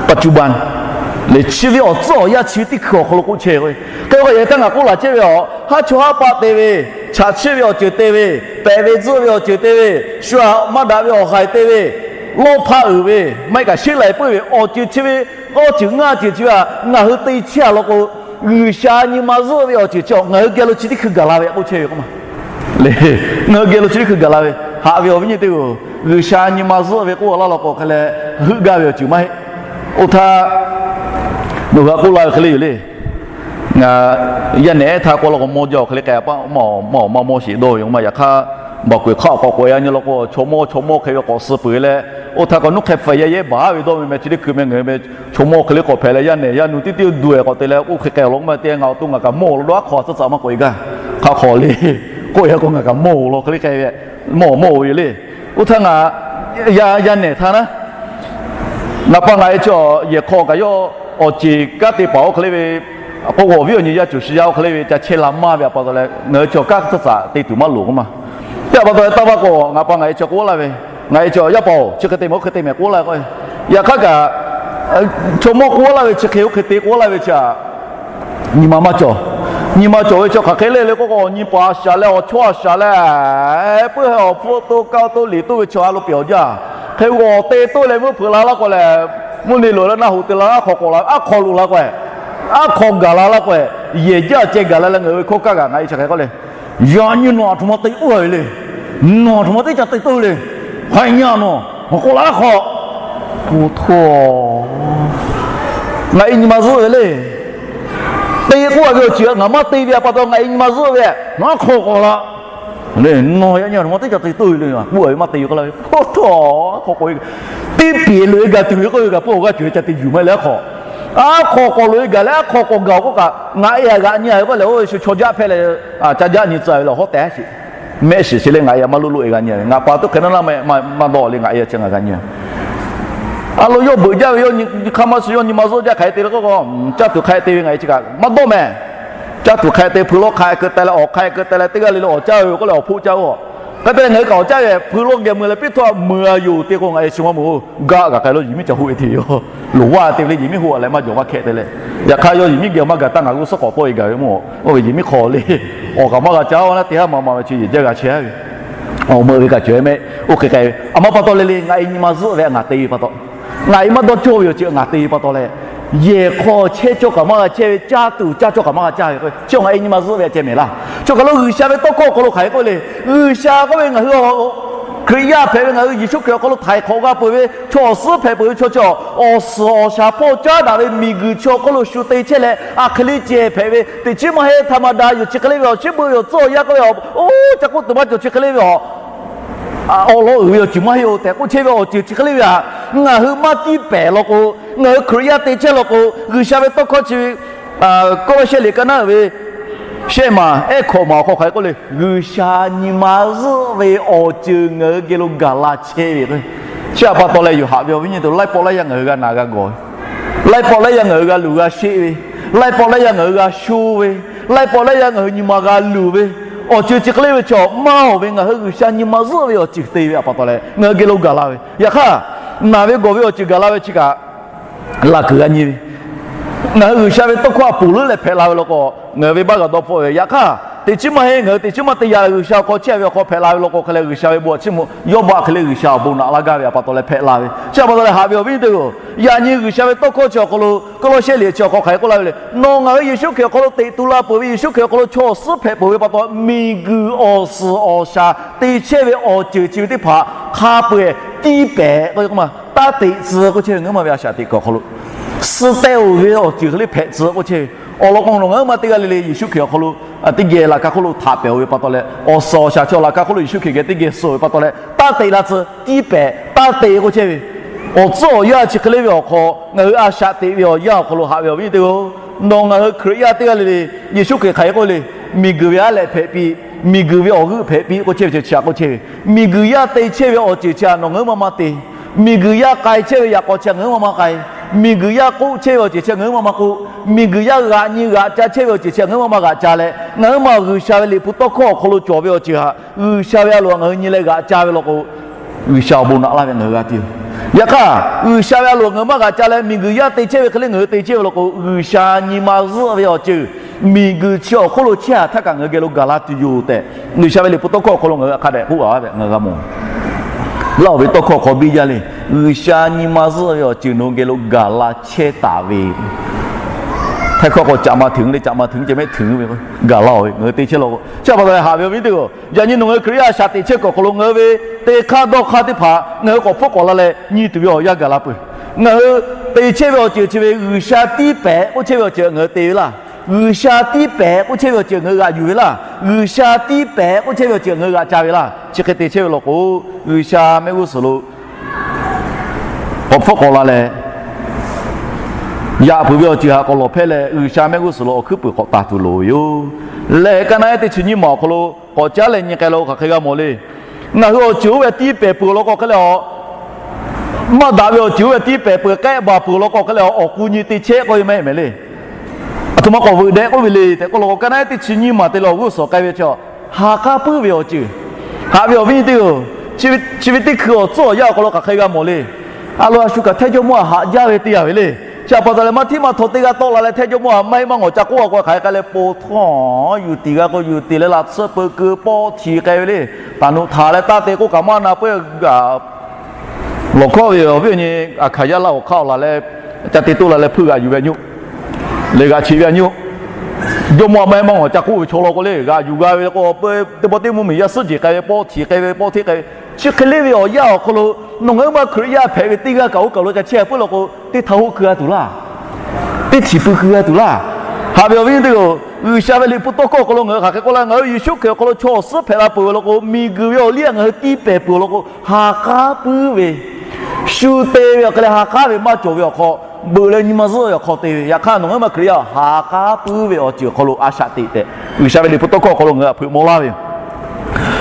paˍ cuˇ baˬ lehˬ chi ve awˬ tcuhˉ awˬ yanˇ chi ve teˇ hkui awˬ hk'aw lo k'oˆ chehˇ ve. Hk'e k'o yaꞈ htaˇ ngaˬ k'oˆ laˬ chehˇ ve a, haˉ chawˇ haˉ paˆ te ve, chaꞈ chiˆ ve awˬ ceuˬ te ve, pehꞈ ve tzuhˆ ve awˬ ceuˬ te ve, shu htaꞈ maˇ daꞈ ve awˬ haiˬ te ve, lawˇ hpaˆ uiˍ ve, maˇ heˆ kaꞈ sheˉ lai puiˉ ve awˬ ceuˬ chi ve, awˇ ceuˬ ngaˇ ceuˬ chi ve htaꞈ ngaˬ hui te chehˇ a law k'o, G'uiˬsha nyi ma zuhˆ ve awˬ ceuˬ chi ngaˬ hui geh lo chi teˇ hkui gaˬ la ve k'oˆ chehˇ ve k'o ma le. Ngaˬ hui geh lo chi teˇ hkui gaˬ la ve, haꞈ ve awˬ viˉ nyi teˇ-oˬ, G'uiˬsha nyi ma zuhˆ ve k'oˆ laˇ law k'o hk'e leh heuˆ gaˇ ve awˬ ceuˬ maˇ heˆ. Oˇ htaˇ, nawˬ hui a k'oˆ la ve hk'e le yoˬ le. Ngaˬ yaˇ nehˬ ehˉ htaˇ k'oˆ law k'o mawˇ jaˇ awˬ hk'e le k'ai a pa, maˇ maˇ maˇ sheˍ dawˇ ve k'o ma. Yaꞈ hk'aˇ, baˬ k'oꞈ-e hk'aˆ awˬ k'awꞈ k'oꞈ-e a nyi law k'o, chaw mawˇ chaw mawˇ hk'e ve k'awꞈ suh peuˬ leh, oˇ htaˇ k'o nuˇ hk'e hpfuhꞈ yehˇ yehˇ baˬ ve dawˇ ve meh chi teˇ hkui meh ngaˬ hui meh, chaw mawˇ hk'e le k'awꞈ hpehꞈ leh yaˇ nehˬ yaˇ nu teˇ teˇ duˬ-e k'awꞈ te leh k'oˆ hk'e k'ai awˬ lawn maˇ te, ngaˬ awˬ to ngaˬ kaꞈ mawˇ law dawˇ aˉ hk'aw a tcuhˉ tcuhˉ maˇ k'oꞈ-e gaˇ. Hk'a hk'aw le, k'oˆ-e k'o ngaˬ kaꞈ mawˇ law hk'e le k'ai ve, mawˇ mawˇ-o ve le. Oˇ htaˇ ngaˬ yaˇ nehˬ htaˇ naˉ, ngaˬ pa ngaˬ e chaw yehˬ hk'aw kaꞈ yawˇ awˬ ceˬ kanˉ te paˍ oˇ hk'e le ve, k'o awˬ viˉ awˬ nyi yaˇ cuˬ shi yaˇ oˇ hk'e le ve ca chehˇ la maˇ ve a pa taw leh, ngaˬ hui chaw kanˉ tcuhˉ tcuhˉ te tuˬ maˇ loˍ k'oˆ ma. Yaˇ pa taw leh taˇ vaˇ k'o ngaˬ pa ngaˬ e chaw k'oˆ laˇ ve, ngaˬ e chaw yaˇ paˍ-oˬ, chi hk'e te meh oˇ hk'e te meh k'oˆ laˇ k'o, yaꞈ hk'aˇ kaꞈ chaw mawˇ k'oˆ laˇ ve chi hk'e oˇ hk'e te k'oˆ laˇ ve chi a, nyi ma maˇ cawˬ. Nyi ma cawˬ ve chaw hk'aˬ hk'e le le k'oˆ k'o, awˬ nyi paˍ a shaˍ leh awˬ chawˇ a shaˍ leh, puiˉ heh awˬ hpfuhˇ toˇ kaˇ toˇ liꞈ toˇ ve chaw a lo pehˬ awˬ jaˇ. Hk'e g'awˬ te toˇ leh meuˇ hpeuꞈ la laˇ k'o lehˬ, mvuhˇ miˬ loꞈ leh naˆ hoꞈ te la aˉ hk'aw k'awꞈ la ve, aˉ hk'aw loꞈ la k'o, aˉ hk'aw gaˬ la laˇ k'o, yehˬ jaˇ ceh gaˬ la leh ngaˬ hui ve hkawˇ kaˇ g'aꞈ ngaˬ e chi hk'e k'oˆ le. Yaꞈ nyi nawˬ aˬ htoꞈ ma te oˇ ve le. Nawˬ aˬ htoꞈ ma teˇ ca te toˇ le. Hk'aˬ hk'e nyi a nawˬ, awˬ k'oˆ laˇ aˉ hk'aw. Oˇ htoꞈ, ngaˬ e nyi ma zuhˆ ve le. Te k'oˆ a ve awˬ ceuˬ ngaˬ maˇ te ve a pa taw ngaˬ e nyi ma zuhˆ ve, nawˬ aˉ hk'aw k'awꞈ la. Nawˬ yaꞈ nyi aˬ htoꞈ ma teˇ ca te toˇ ve le. K'oˆ a ve maˇ te ve k'oˆ laˇ ve. Oˇ htoꞈ, aˉ hk'aw k'oꞈ e, teˇ peˍ loꞈ e gaˬ tuˬ ve k'oˆ ve kaꞈ pawˆ awˬ g'aˇ cawˬ ve ca te yuˬ maˇ heˆ leh aˉ hk'aw, aˉ hk'aw k'awꞈ loꞈ e gaˬ leh aˉ hk'aw k'awꞈ gaˬ k'oˆ kaꞈ ngaˬ e a g'aꞈ nyi a ve k'oˆ lehˬ, oˇ ve shu chaw jaˆ hpehˇ leh, ca jaˆ nyi tcuh ve lehˬ hawˉ tehꞈ sheˍ. Mehˆ shiˍ chi leh ngaˬ e a maˇ loˆ loˆ e g'a nyi ve, ngaˬ pa tuˉ hk'e naˉ naˉ maˇ dawˇ le, ngaˬ e a chi ngaˬ g'a nyi. A lo yawˇ beuꞈ jaˇ ve, yawˇ nyi hk'aˇ maˇ shu, yawˇ nyi ma zuhˆ jaˇ hk'aˬ hk'e te ve k'o, caˇ tuˬ hk'aˬ hk'e te ve ngaˬ e chi kaꞈ maˇ dawˇ mehˍ. Caˇ tuˬ hk'aˬ hk'e te, hpui lawˇ hk'aˬ hk'e k'ai teh leh, awˬ hk'aˬ hk'e k'ai teh leh, teˇ g'aˇ le le awˬ caˇ ve k'oˆ leh awˬ hpoˆ caˇ-oˬ. Hk'e te leh ngaˬ hui kaꞈ awˬ caˇ ve hpui lawˇ geh mui leh piˇ htawˇ mui a yoˬ te k'o, ngaˬ e chi maˇ mui-oˬ. Gaˆ kaꞈ k'ai lo yehˬ miˉ ca hoˆ e te yoˬ. Loˍ vaˇ te ve le yehˬ miˉ hoˆ a leh maˇ jawˬ maˇ hkehˆ te leh, yaꞈ hk'aˇ yawˇ yehˬ miˉ geh maˇ gaˬ taˇ ngaˬ g'uˇ suhˉ k'awꞈ tawˆ e gaˬ ve mawˇ. Oˇ ve yehˬ miˉ hk'aw le, awˬ kaꞈ maˇ g'a caˇ-oˬ laˇ, teˇ haˉ ma ma ve chi yehˬ jaˇ g'a chehˇ ve, awˬ meuꞈ ve kaꞈ cawˬ e mehˆ. Oˇ hk'e k'ai ve a ma pa taw le le, ngaˬ e nyi ma zuhˆ ve ngaˬ te ve pa taw, ngaˬ e maˇ dawˇ cawˇ ve awˬ ceuˬ ngaˬ te ve pa taw leh, yehˬ hk'aw chehˇ cawˇ kaꞈ maˇ g'a chehˇ ve, caˇ tuˬ caˇ cawˇ kaꞈ maˇ g'a caˇ ve, chi ngaˬ e nyi ma zuhˆ ve a ceh mehˍ laˇ. Chi kaˬ lo G'uiˬsha ve tawˇ hkawˇ awˬ hk'aw lo hk'aˬ hk'e k'oˆ le, G'uiˬsha k'oˆ ve, ngaˬ hui Hkriꞈ yaˇ hpehꞈ ve ngaˬ hui Yeˍsuˆ Hkriꞈ awˬ hk'aw lo htaiˍ hk'awꞈ g'a peuˬ ve chaw awˬ suhˉ hpehꞈ peuˬ ve chaw chi, awˬ suhˍ awˬ shaˍ hpawˇ caˉ daꞈ ve miˬguiˬ chi awˬ hk'aw lo shu te chehˇ leh, a hk'e le ceh hpehꞈ ve teꞈ chiˉ maˇ heˆ, htaꞈ maˍ daꞈ yoˬ. Chi hk'e le ve awˬ shiˉ beuꞈ ve awˬ tcuhˉ awˬ yanˇ k'oˆ ve, oˇ ca k'oˆ tuˬ maˇ cawˬ. Chi hk'e le ve awˬ awˬ lawn uiˍ ve awˬ ceuˬ maˇ heˆ-oˬ tehꞈ k'oˆ chehˇ ve awˬ ceuˬ chi hk'e le ve htaꞈ ngaˬ hui maˇ tiˇ pehˍ law k'o, ngaˬ hui Hkriꞈ yaˇ te chehˇ law k'o, G'uiˬsha ve tawˇ hkawˇ chi ve Kawˇ shehˆ liꞈ ka naˉ uiˍ ve shehˆ maˬ ehˉ hkawꞈ maˬ awˬ hk'aw hk'aˬ hk'e k'oˆ le, G'uiˬsha nyi ma zuhˆ ve awˬ ceuˬ ngaˬ hui geh lo gaˬ la chehˇ ve k'o, chi htaꞈ pa taw leh yoˬ. Haꞈ ve awˬ viˉ nyi tuˬ, laiˉ pawˆ laiˉ yaˇ ngaˬ hui g'a naˬ g'a gawˬ ve, laiˉ pawˆ laiˉ yaˇ ngaˬ hui g'a luˬ g'a sheˆ ve, laiˉ pawˆ laiˉ yaˇ ngaˬ hui g'a sho ve, laiˉ pawˆ laiˉ yaˇ ngaˬ hui nyi ma g'a luˬ ve, awˬ ceuˬ chi hk'e le ve chaw maˇ awˬ ve ngaˬ hui G'uiˬsha nyi ma zuhˆ ve awˬ ceuˬ te ve htaꞈ pa taw leh ngaˬ hui geh lo gaˬ la ve. Yaꞈ hk'aˇ, naˬ ve gawˬ ve awˬ ceuˬ gaˬ la ve chi kaꞈ laˬ kuiˬ g'a nyi ve, ngaˬ hui G'uiˬsha ve tawˇ hkawˇ htaꞈ ponˬ leuˉ leh hpehꞈ la ve law k'o, ngaˬ hui ve baˆ g'a dawˇ hpfuhˆ ve. Yaꞈ hk'aˇ, teꞈ chiˉ maˇ heˆ, ngaˬ hui teꞈ chiˉ maˇ te yaꞈ, G'uiˬsha awˬ hk'aw chehˇ ve awˬ hk'aw hpehꞈ la ve law k'o, hk'e leh G'uiˬsha ve bon awˬ chiˇ mvuh yawˇ baˆ hk'e le G'uiˬsha awˬ bon naꞈ laˇ gaˇ ve htaꞈ pa taw leh hpehꞈ la ve. Chi htaꞈ pa taw leh haꞈ ve awˬ viˉ teˇ-oˬ, yaꞈ nyi G'uiˬsha ve tawˇ hkawˇ chi awˬ hk'aw lo Kawˇlawˇshehˆ liꞈ chi awˬ hk'aw hk'aˬ hk'e k'oˆ laˇ ve le, nawˬ ngaˬ hui Yeˍsuˆ Hkriꞈ awˬ hk'aw lo teꞈ tu la peuˬ ve, Yeˍsuˆ Hkriꞈ awˬ hk'aw lo chaw awˬ suhˉ hpehꞈ peuˬ ve pa taw, miˬguiˬ awˬ suhˍ awˬ shaˍ te chehˇ ve awˬ ceuˬ chi ve teˇ hpaˍ hk'a peu-eˬ tiˇ pehˍ k'oˆ ve k'o ma, taˇ teꞈ tcuh k'oˆ chehˇ ve, ngaˬ hui ma ve a shaꞈ teꞈ kuiˬ awˬ hk'aw lo suh teh-oˬ ve awˬ ceuˬ hk'e le hpehꞈ tcuh k'oˆ chehˇ ve. Awˬ lawn k'o, nawˬ ngaˬ hui ma teˇ g'aˇ le le Yeˍsuˆ Hkriꞈ awˬ hk'aw lo teˇ geh laꞈ ka hk'oˆ lo htaꞈ pehˍ-oˬ ve pa taw leh, awˬ suhˍ awˬ shaˍ chaw laꞈ ka hk'oˆ lo Yeˍsuˆ Hkriꞈ geh teˇ geh suh-oˬ ve pa taw leh, taˇ teꞈ la tcuh, tiˇ pehˍ taˇ teꞈ k'oˆ chehˇ ve, awˬ tcuhˉ awˬ yanˇ chi hk'e le ve awˬ hk'aw, ngaˬ hui a shaꞈ teꞈ ve awˬ yanˇ awˬ hk'aw lo haꞈ ve awˬ viˉ teˇ-oˬ, nawˬ ngaˬ hui Hkriꞈ yaˇ teˇ g'aˇ le le Yeˍsuˆ Hkriꞈ hk'aˬ hk'e k'oˆ le, miˬguiˬ ve aˉ lehꞈ hpehꞈ piˇ, miˬguiˬ ve awˬ g'euˆ hpehꞈ piˇ k'oˆ chehˇ ve chi htaꞈ k'oˆ chehˇ ve, miˬguiˬ yaˇ te chehˇ ve awˬ ceuˬ chi htaꞈ nawˬ ngaˬ hui ma ma te. Miˬguiˬ yaˇ k'ai chehˇ ve yaꞈ k'aw chi htaꞈ ngaˬ hui ma ma k'ai. Miˬguiˬ yaˇ k'oˆ chehˇ ve awˬ ceuˬ chi htaꞈ ngaˬ hui ma ma k'oˆ. Miˬguiˬ yaˇ g'aꞈ nyi g'aꞈ ca chehˇ ve awˬ ceuˬ chi htaꞈ ngaˬ hui ma ma g'aꞈ ca leh, ngaˬ hui ma G'uiˬsha ve liꞈ hpu tawˇ hkawˇ awˬ hk'aw lo cawˬ ve awˬ ceuˬ htaꞈ G'uiˬsha ve a loˍ htaꞈ ngaˬ hui nyi leh g'aꞈ ca ve law k'o, G'uiˬsha awˬ bon naꞈ laˇ ve ngaˬ hui g'a te-oˬ. Yaꞈ hk'aˇ, G'uiˬsha ve a loˍ ngaˬ hui maˇ g'aꞈ ca leh, miˬguiˬ yaˇ te chehˇ ve hk'e le ngaˬ hui te chehˇ ve law k'o, G'uiˬsha nyi ma zuhˆ ve awˬ ceuˬ miˬguiˬ chi awˬ hk'oˆ lo chehˇ htaˇ kaꞈ ngaˬ hui geh lo gaˬ la tuˬ yoˬ tehꞈ, G'uiˬsha ve liꞈ hpu tawˇ hkawˇ awˬ hk'aw lo ngaˬ hui hk'a dehꞈ k'oˆ a ve ngaˬ hui g'a mawˬ. Laˇ-oˬ ve tawˇ hkawˇ hk'aw biˇ jaˇ le. G'uiˬsha nyi ma zuhˆ ve awˬ ceuˬ nawˬ hui geh lo gaˬ la chehˇ taˍ ve, htaiˇ hkawˇ k'o caꞈ ma hteꞈ le, caꞈ ma hteꞈ ceh mehˆ hteꞈ ve, gaˬ la-oˬ ve ngaˬ hui te chehˇ law k'o. Chi htaꞈ pa taw leh haꞈ ve awˬ viˉ teˇ-oˬ, yaꞈ nyi nawˬ ngaˬ hui Hkriꞈ yaˇ a shaꞈ teꞈ chehˇ kuiˬ awˬ hk'aw lo ngaˬ hui ve te hk'aˇ dawˇ hk'aˇ teˇ hpaˍ ngaˬ hui k'awꞈ hpfuhˆ k'awꞈ la leh nyi tuˬ ve awˬ yanˇ gaˬ la peuˬ. Ngaˬ hui te chehˇ ve awˬ ceuˬ chi ve G'uiˬsha tiˇ pehˍ k'oˆ chehˇ ve awˬ ceuˬ ngaˬ hui te ve laˇ. G'uiˬsha tiˇ pehˍ k'oˆ chehˇ ve awˬ ceuˬ ngaˬ hui g'aꞈ yuˬ ve laˇ. G'uiˬsha tiˇ pehˍ k'oˆ chehˇ ve awˬ ceuˬ ngaˬ hui g'aꞈ ca ve laˇ. Chi hk'e te chehˇ ve law k'o, G'uiˬsha mehˆ g'uˇ suhˍ lo k'awꞈ hpfuhˆ k'awꞈ la leh, yaꞈ peuˬ ve awˬ ceuˬ htaꞈ k'awꞈ lawˬ hpehˇ leh, G'uiˬsha mehˆ g'uˇ suhˍ lo awˬ hkuiˉ puiˍ k'awꞈ taˍ tuˬ loˍ ve yoˬ. Lehˬ, ka naˆ ehˉ teˇ chi nyiˇ maˬ awˬ hk'aw lo k'awꞈ caˉ leh nyi k'ai lo hk'aˬ hk'e g'a mawˬ le. Ngaˬ hui awˬ ceuˬ oˇ ve tiˇ pehˍ peuˬ law k'o hk'e leh, maˇ daꞈ ve awˬ ceuˬ oˇ ve tiˇ pehˍ peuˬ k'ehˆ baˬ peuˬ law k'o hk'e leh, awˬ k'u nyi te chehˇ k'oˆ ve maˇ heˆ mehˍ le. Aˬ htoꞈ ma k'awꞈ veuꞈ deh k'oˆ ve le tehꞈ k'oˆ law k'o, ka naˆ ehˉ teˇ chi nyiˇ maˬ te leh awˬ g'uˇ suhˍ k'ai ve chi, ha k'aˉ puiˉ ve awˬ ceuˬ. Haꞈ ve awˬ viˉ nyi teˇ-oˬ, chi ve teˇ hkui awˬ tcuhˉ awˬ yanˇ awˬ hk'aw lo hk'aˬ hk'e g'a mawˬ le. A lo a shu kaꞈ htehˇ jawˇmawˇ htaꞈ haꞈ jaˇ ve te yaˇ ve le. Chi htaꞈ pa taw leh maˇ hteˇ maˇ htaw teˇ g'aˇ tawˆ la leh htehˇ jawˇmawˇ htaꞈ maˇ heˆ maˇ ngawˬ ca k'oˆ a k'o, hk'aˬ hk'e k'ai leh po htawˇ yuˬ tiˍ g'a k'o yuˬ tiˍ leh laꞈ tsuhˇ peu keu pawˆ htiˍ k'ai ve le. Taˍ nuꞈ htaˍ leh taˇ te k'oˆ kaꞈ maˇ na peuˬ g'aꞈ lawˬ hkawˇ ve awˬ viˉ awˬ nyi, aˬ hkaˍ yaˇ laˇ awˬ hk'aˇ awˬ laˬ leh ca te toˆ la leh hpuiˇ g'aꞈ yuˬ ve a nyi-oˬ, leh g'aꞈ cheꞈ ve a nyi-oˬ. Jawˇmawˇ maˇ heˆ maˇ ngawˬ ca k'oˆ ve chaw law k'o le, g'aꞈ yuˬ g'a ve k'o, teˇ pawˆ teˇ mvuhˇ miˬ yaˇ suhˉ jeˬ k'ai ve, pawˆ htiˍ k'ai ve, pawˆ hteˆ k'ai ve, chi hk'e le ve awˬ yanˇ awˬ hk'aw lo, nawˬ ngaˬ hui ma Hkriꞈ yaˇ hpehꞈ ve teˇ g'aˇ kaꞈ oˇ kaˬ lo ca chehˇ a puiˉ law k'o, teˇ htaˇ hoˆ keu g'a tuˬ laˇ. Teˇ htiˍ pui keu g'a tuˬ laˇ. Haꞈ ve awˬ viˉ teˇ-oˬ, G'uiˬsha ve liꞈ hpu tawˇ hkawˇ awˬ hk'aw lo ngaˬ hui hk'aˬ hk'e k'oˆ laˇ, ngaˬ hui Yeˍsuˆ Hkriꞈ awˬ hk'aw lo chaw awˬ suhˉ hpehꞈ la peuˬ ve law k'o, miˬguiˬ ve awˬ liˇ htaꞈ ngaˬ hui tiˇ pehˍ peuˬ law k'o, ha k'aˉ puiˉ ve, shu te ve awˬ hk'e leh ha k'aˉ ve maˇ cawˬ ve awˬ hk'aw, beuꞈ leh nyi ma zuhˆ ve awˬ hk'aw te ve. Yaꞈ hk'aˇ nawˬ ngaˬ hui ma Hkriꞈ yaˇ ha k'aˉ puiˉ ve awˬ ceuˬ awˬ hk'aw lo a shaꞈ teꞈ tehꞈ, G'uiˬsha ve liꞈ hpu tawˇ hkawˇ awˬ hk'aw lo ngaˬ hui htaꞈ hpeuꞈ maw laˇ ve yoˬ.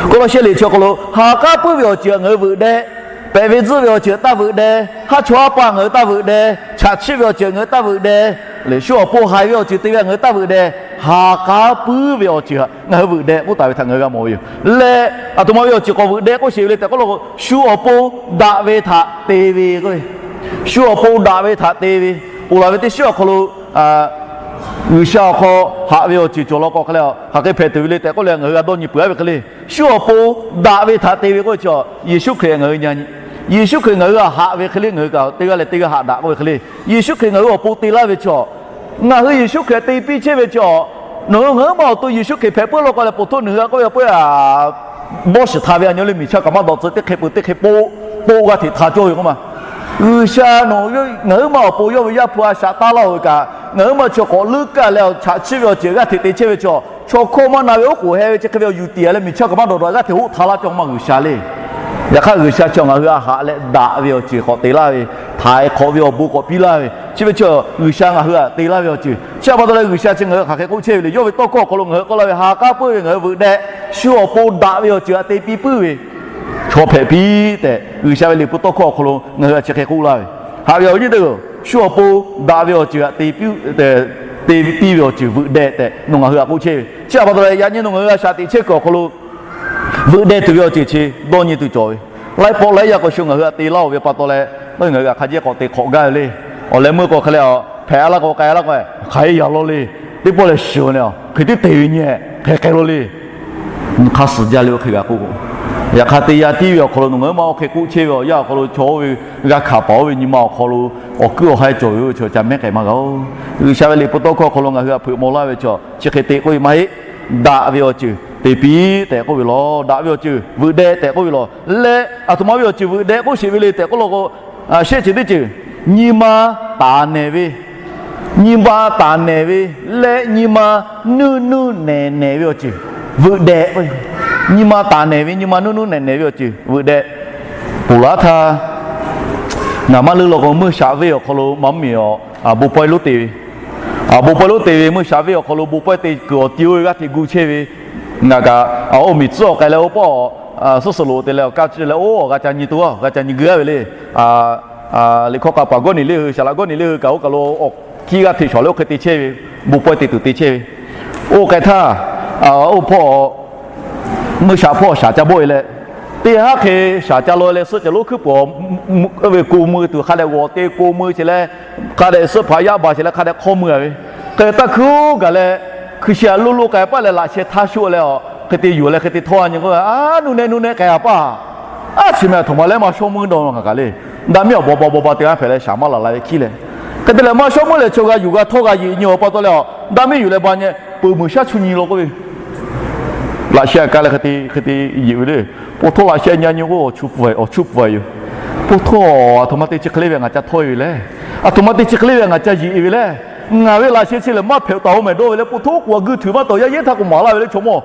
Kawˇlawˇsehˇ liꞈ chi awˬ hk'aw lo ha k'aˉ puiˉ ve awˬ ceuˬ ngaˬ hui veuꞈ deh, pehꞈ ve tzuhˆ ve awˬ ceuˬ taˇ veuꞈ deh, haˉ chawˇ haˉ pa ngaˬ hui taˇ veuꞈ deh, chaꞈ chiˆ ve awˬ ceuˬ ngaˬ hui taˇ veuꞈ deh, shu awˬ pon haiˬ ve awˬ ceuˬ te ve ngaˬ hui taˇ veuꞈ deh, ha k'aˉ puiˉ ve awˬ ceuˬ htaꞈ ngaˬ hui veuꞈ deh k'oˆ taˍ ve htaꞈ ngaˬ hui g'a mawˬ ve yoˬ. Leh aˬ htoꞈ ma ve awˬ ceuˬ k'awꞈ veuꞈ deh k'oˆ sheˍ ve le tehꞈ k'oˆ lo k'o, shu awˬ pon daꞈ ve htaꞈ te ve k'o, shu awˬ pon daꞈ ve htaꞈ te ve, ponˬ laˬ ve teˇ shiˉ awˬ hk'aw lo G'uiˬsha awˬ hk'aw haꞈ ve awˬ ceuˬ cawˬ law k'o hk'e le, hk'aˬ hk'e hpehꞈ tuˬ ve le tehꞈ k'oˆ leh ngaˬ hui g'a dawˇ nyi peuˬ aˉ ve hk'e le. Shu awˬ pon daꞈ ve htaꞈ te ve k'oˆ ve chi, Yeˍsuˆ Hkriꞈ ngaˬ hui nyi, Yeˍsuˆ Hkriꞈ ngaˬ hui htaꞈ haꞈ ve hk'e le, ngaˬ hui kaꞈ teˇ g'aˇ leh teˇ g'aˇ haꞈ daꞈ k'oˆ ve hk'e le, Yeˍsuˆ Hkriꞈ ngaˬ hui awˬ pon te laˇ ve chi, ngaˬ hui Yeˍsuˆ Hkriꞈ te piˇ chehˇ ve chi, nawˬ hui ngaˬ huiˉ ma awˬ to Yeˍsuˆ Hkriꞈ hpehꞈ puiˉ law k'o leh, po htoˆ nawˬ hui a k'oˆ ve a peuˬ a, bawˇ shiˍ htaꞈ ve a nyi le, miˬ chaˇ kaꞈ maˇ dawꞈ tcuh, teˇ hk'e peuˬ teˇ hk'e poˆ, poˆ g'aˇ hteꞈ htaꞈ cawˇ ve k'oˆ ma. G'uiˬsha nawˬ ngaˬ huiˉ ma awˬ pon yawˇ ve Yaˇ hpu a shaꞈ taˇ laˇ-oˬ ve kaꞈ, ngaˬ huiˉ ma chi k'awꞈ leuˉ kaˇ leh chaꞈ chiˆ ve awˬ ceuˬ g'aˇ hteꞈ te chehˇ ve chi, chaw hkawˇ maˇ na ve oˉ k'oˍ heh ve chi hk'e ve awˬ yuˬ tiˍ a leh miˬ chaˇ kaꞈ maˇ dawꞈ dawꞈ g'aˇ hteꞈ hoˆ htaꞈ laˇ cawˇ ma G'uiˬsha le. Yaꞈ hk'aˇ G'uiˬsha chi ngaˬ hui a haꞈ leh daꞈ ve awˬ ceuˬ k'awꞈ te laˇ ve, htaiˍ hk'awꞈ ve awˬ bon k'awꞈ piˇ laˇ ve, chi ve chi G'uiˬsha ngaˬ hui htaꞈ te laˇ ve awˬ ceuˬ. Chi a pa taw leh G'uiˬsha chi ngaˬ hui hk'aˬ hk'e k'oˆ chehˇ ve le, yawˇ ve tawˇ hkawˇ awˬ hk'aw lo ngaˬ hui k'oˆ laˇ ve, ha k'aˉ puiˉ ve ngaˬ hui veuꞈ deh, shu awˬ pon daꞈ ve awˬ ceuˬ htaꞈ te piˇ puiˉ ve chaw hpehꞈ piˇ tehꞈ G'uiˬsha ve liꞈ hpu tawˇ hkawˇ awˬ hk'aw lo ngaˬ hui htaꞈ chi hk'e k'oˆ laˇ ve, haꞈ ve awˬ viˉ nyi teˇ-oˬ, shu awˬ pon daꞈ ve awˬ ceuˬ htaꞈ te piˇ ve awˬ ceuˬ veuꞈ deh tehꞈ nawˬ ngaˬ hui htaꞈ k'oˆ chehˇ ve. Chi a pa taw leh yaꞈ nyi nawˬ ngaˬ hui a shaꞈ teꞈ chehˇ kuiˬ awˬ hk'aw lo veuꞈ deh tuˬ ve awˬ ceuˬ chi dawˇ nyi tuˬ cawˬ ve. Laiˉ pawˆ laiˉ yaˇ k'o shu ngaˬ hui htaꞈ te laˇ-oˬ ve pa taw leh, ngaˬ hui hk'a jehˇ k'awꞈ te hk'awꞈ gaˇ ve le. Awˬ leh meuˇ k'o hk'e leh, hpehꞈ laˇ k'o k'ai laˇ k'o, hk'aˬ hk'e yaꞈ law le. Teˇ pawˆ leh shiˍ-oˬ leh, hk'e tiˉ te ve nyi, hk'e hk'e law le. Nyi hk'aˇ suhˍ jaˇ le oˇ hk'e g'a k'oˆ k'o, yaꞈ hk'aˇ teˇ yanˇ tiˉ ve awˬ hk'aw lo nawˬ ngaˬ huiˉ ma oˇ hk'e k'oˆ chehˇ ve awˬ yanˇ awˬ hk'aw lo chaw oˇ ve g'a hkanˍ paˍ oˇ ve nyi ma awˬ hk'aw lo awˬ kuiˉ awˬ haiˇ cawˬ ve oˇ ve chi ca mehˉ k'ai maˇ g'a-oˬ. G'uiˬsha ve liꞈ hpu tawˇ hkawˇ awˬ hk'aw lo ngaˬ hui htaꞈ hpeuꞈ maw laˇ ve chi, chi hk'e te k'oˆ ve maˇ heˆ. Daꞈ ve awˬ ceuˬ te piˇ tehꞈ k'oˆ ve law. Daꞈ ve awˬ ceuˬ veuꞈ deh tehꞈ k'oˆ ve law. Leh aˬ htoꞈ ma ve awˬ ceuˬ veuꞈ deh k'oˆ sheˍ ve le tehꞈ k'oˆ law k'o, shehˆ ceuˬ teˇ ceuˬ, nyi ma taˍ nehˬ ve, nyi ma taˍ nehˬ ve leh nyi ma nuˇ nuˇ nehˬ nehˬ ve awˬ ceuˬ veuꞈ deh. Nyi ma taˍ nehˬ ve, nyi ma nuˇ nuˇ nehˬ nehˬ ve awˬ ceuˬ veuꞈ deh. Ponˬ laˬ htaˇ, ngaˬ maˇ leuˆ law k'o meuˇ shaꞈ venˇ awˬ hk'aw lo maˇ mvuhˇmiˬ awˬ bon pawehˇ lonˉ te ve, bon pawehˇ lonˉ te ve meuˇ shaꞈ venˇ awˬ hk'aw lo bon pawehˇ te kuiˬ awˬ ti oˇ ve g'aˇ hteꞈ gu chehˇ ve, ngaˬ kaꞈ oˇ miˬ tcuhˉ awˬ k'ai leh oˇ pawˆ suhˉ suhˍ loꞈ te leh awˬ kaˇ ciˇ leh oˇ awˬ g'a ca nyi to, g'a ca nyi geu-a ve le. Liꞈ hkawˇ k'a paˍ Gawˇniˬ le hui, Saˍ laꞈ Gawˇniˬ le hui kaꞈ oˇ kaˬ lo awˬ hkiˇ g'aˇ hteꞈ shawˍ leh oˇ hk'e te chehˇ ve, bon pawehˇ te tuˬ te chehˇ ve. Oˇ k'ai htaˇ, oˇ hpawˇ meuˇ shaꞈ hpawˇ shaˍ ca bawˆ e leh, teˇ haˉ hk'e shaˍ ca law leh suhˆ cehˬ lonˉ hkuiˉ puiˍ ve ko mui tuˬ hk'a dehꞈ g'awˬ te ko mui sheˍ leh, hk'a dehꞈ suhˆ hpaꞈ yaˇ baˬ sheˍ leh hk'a dehꞈ hk'awˇ mui-a ve, hk'e taˇ hkuiˉ gaˬ leh, hkui shi a loˇ loˇ k'ai paˆ leh laꞈ sheh htaˇ shoˆ leh, hk'e te yuˬ leh hk'e te htawˇ nyi k'o, a, nuˇ neh nuˇ neh k'ai-a paˆ. A, chi meh aˬ htoꞈ ma leh maˇ shawˉ meuˇ dawˇ ngaˬ kaꞈ le. Daꞈ miˉ awˬ baw baw baw baw te g'a hpehꞈ leh shaˍ maˇ laˬ la ve hkiˇ leh, hk'e te leh maˇ shawˉ meuˇ leh chaw g'a yuˬ g'a htawˇ g'a yeˬ nyi awˬ pa taw leh, a, daꞈ miˉ yuˬ leh ba nyi, peuˬ meuˬ shaˉ chu nyi law k'oˆ ve laꞈ sheh a ka leh hk'e te yeˬ ve le. Po htawˇ laꞈ sheh nyi nyi k'o, awˬ chu pfuhˍ yoˬ. Po htawˇ aˬ htoꞈ ma te chi hk'e le ve ngaˬ ca htawˇ e ve le. Aˬ htoꞈ ma te chi hk'e le ve ngaˬ ca yeˬ e ve le. Ngaˬ ve laꞈ sheh chi lehˬ maˇ hpehꞈ taˍ-oˬ mehˍ dawˇ ve le. Po htawˇ oˉ k'oˍ a g'uiˇ htuꞈ maˇ taˍ-oˬ, yaˇ yehˉ htaˇ k'o maˍ laˇ ve le chaw mawˇ.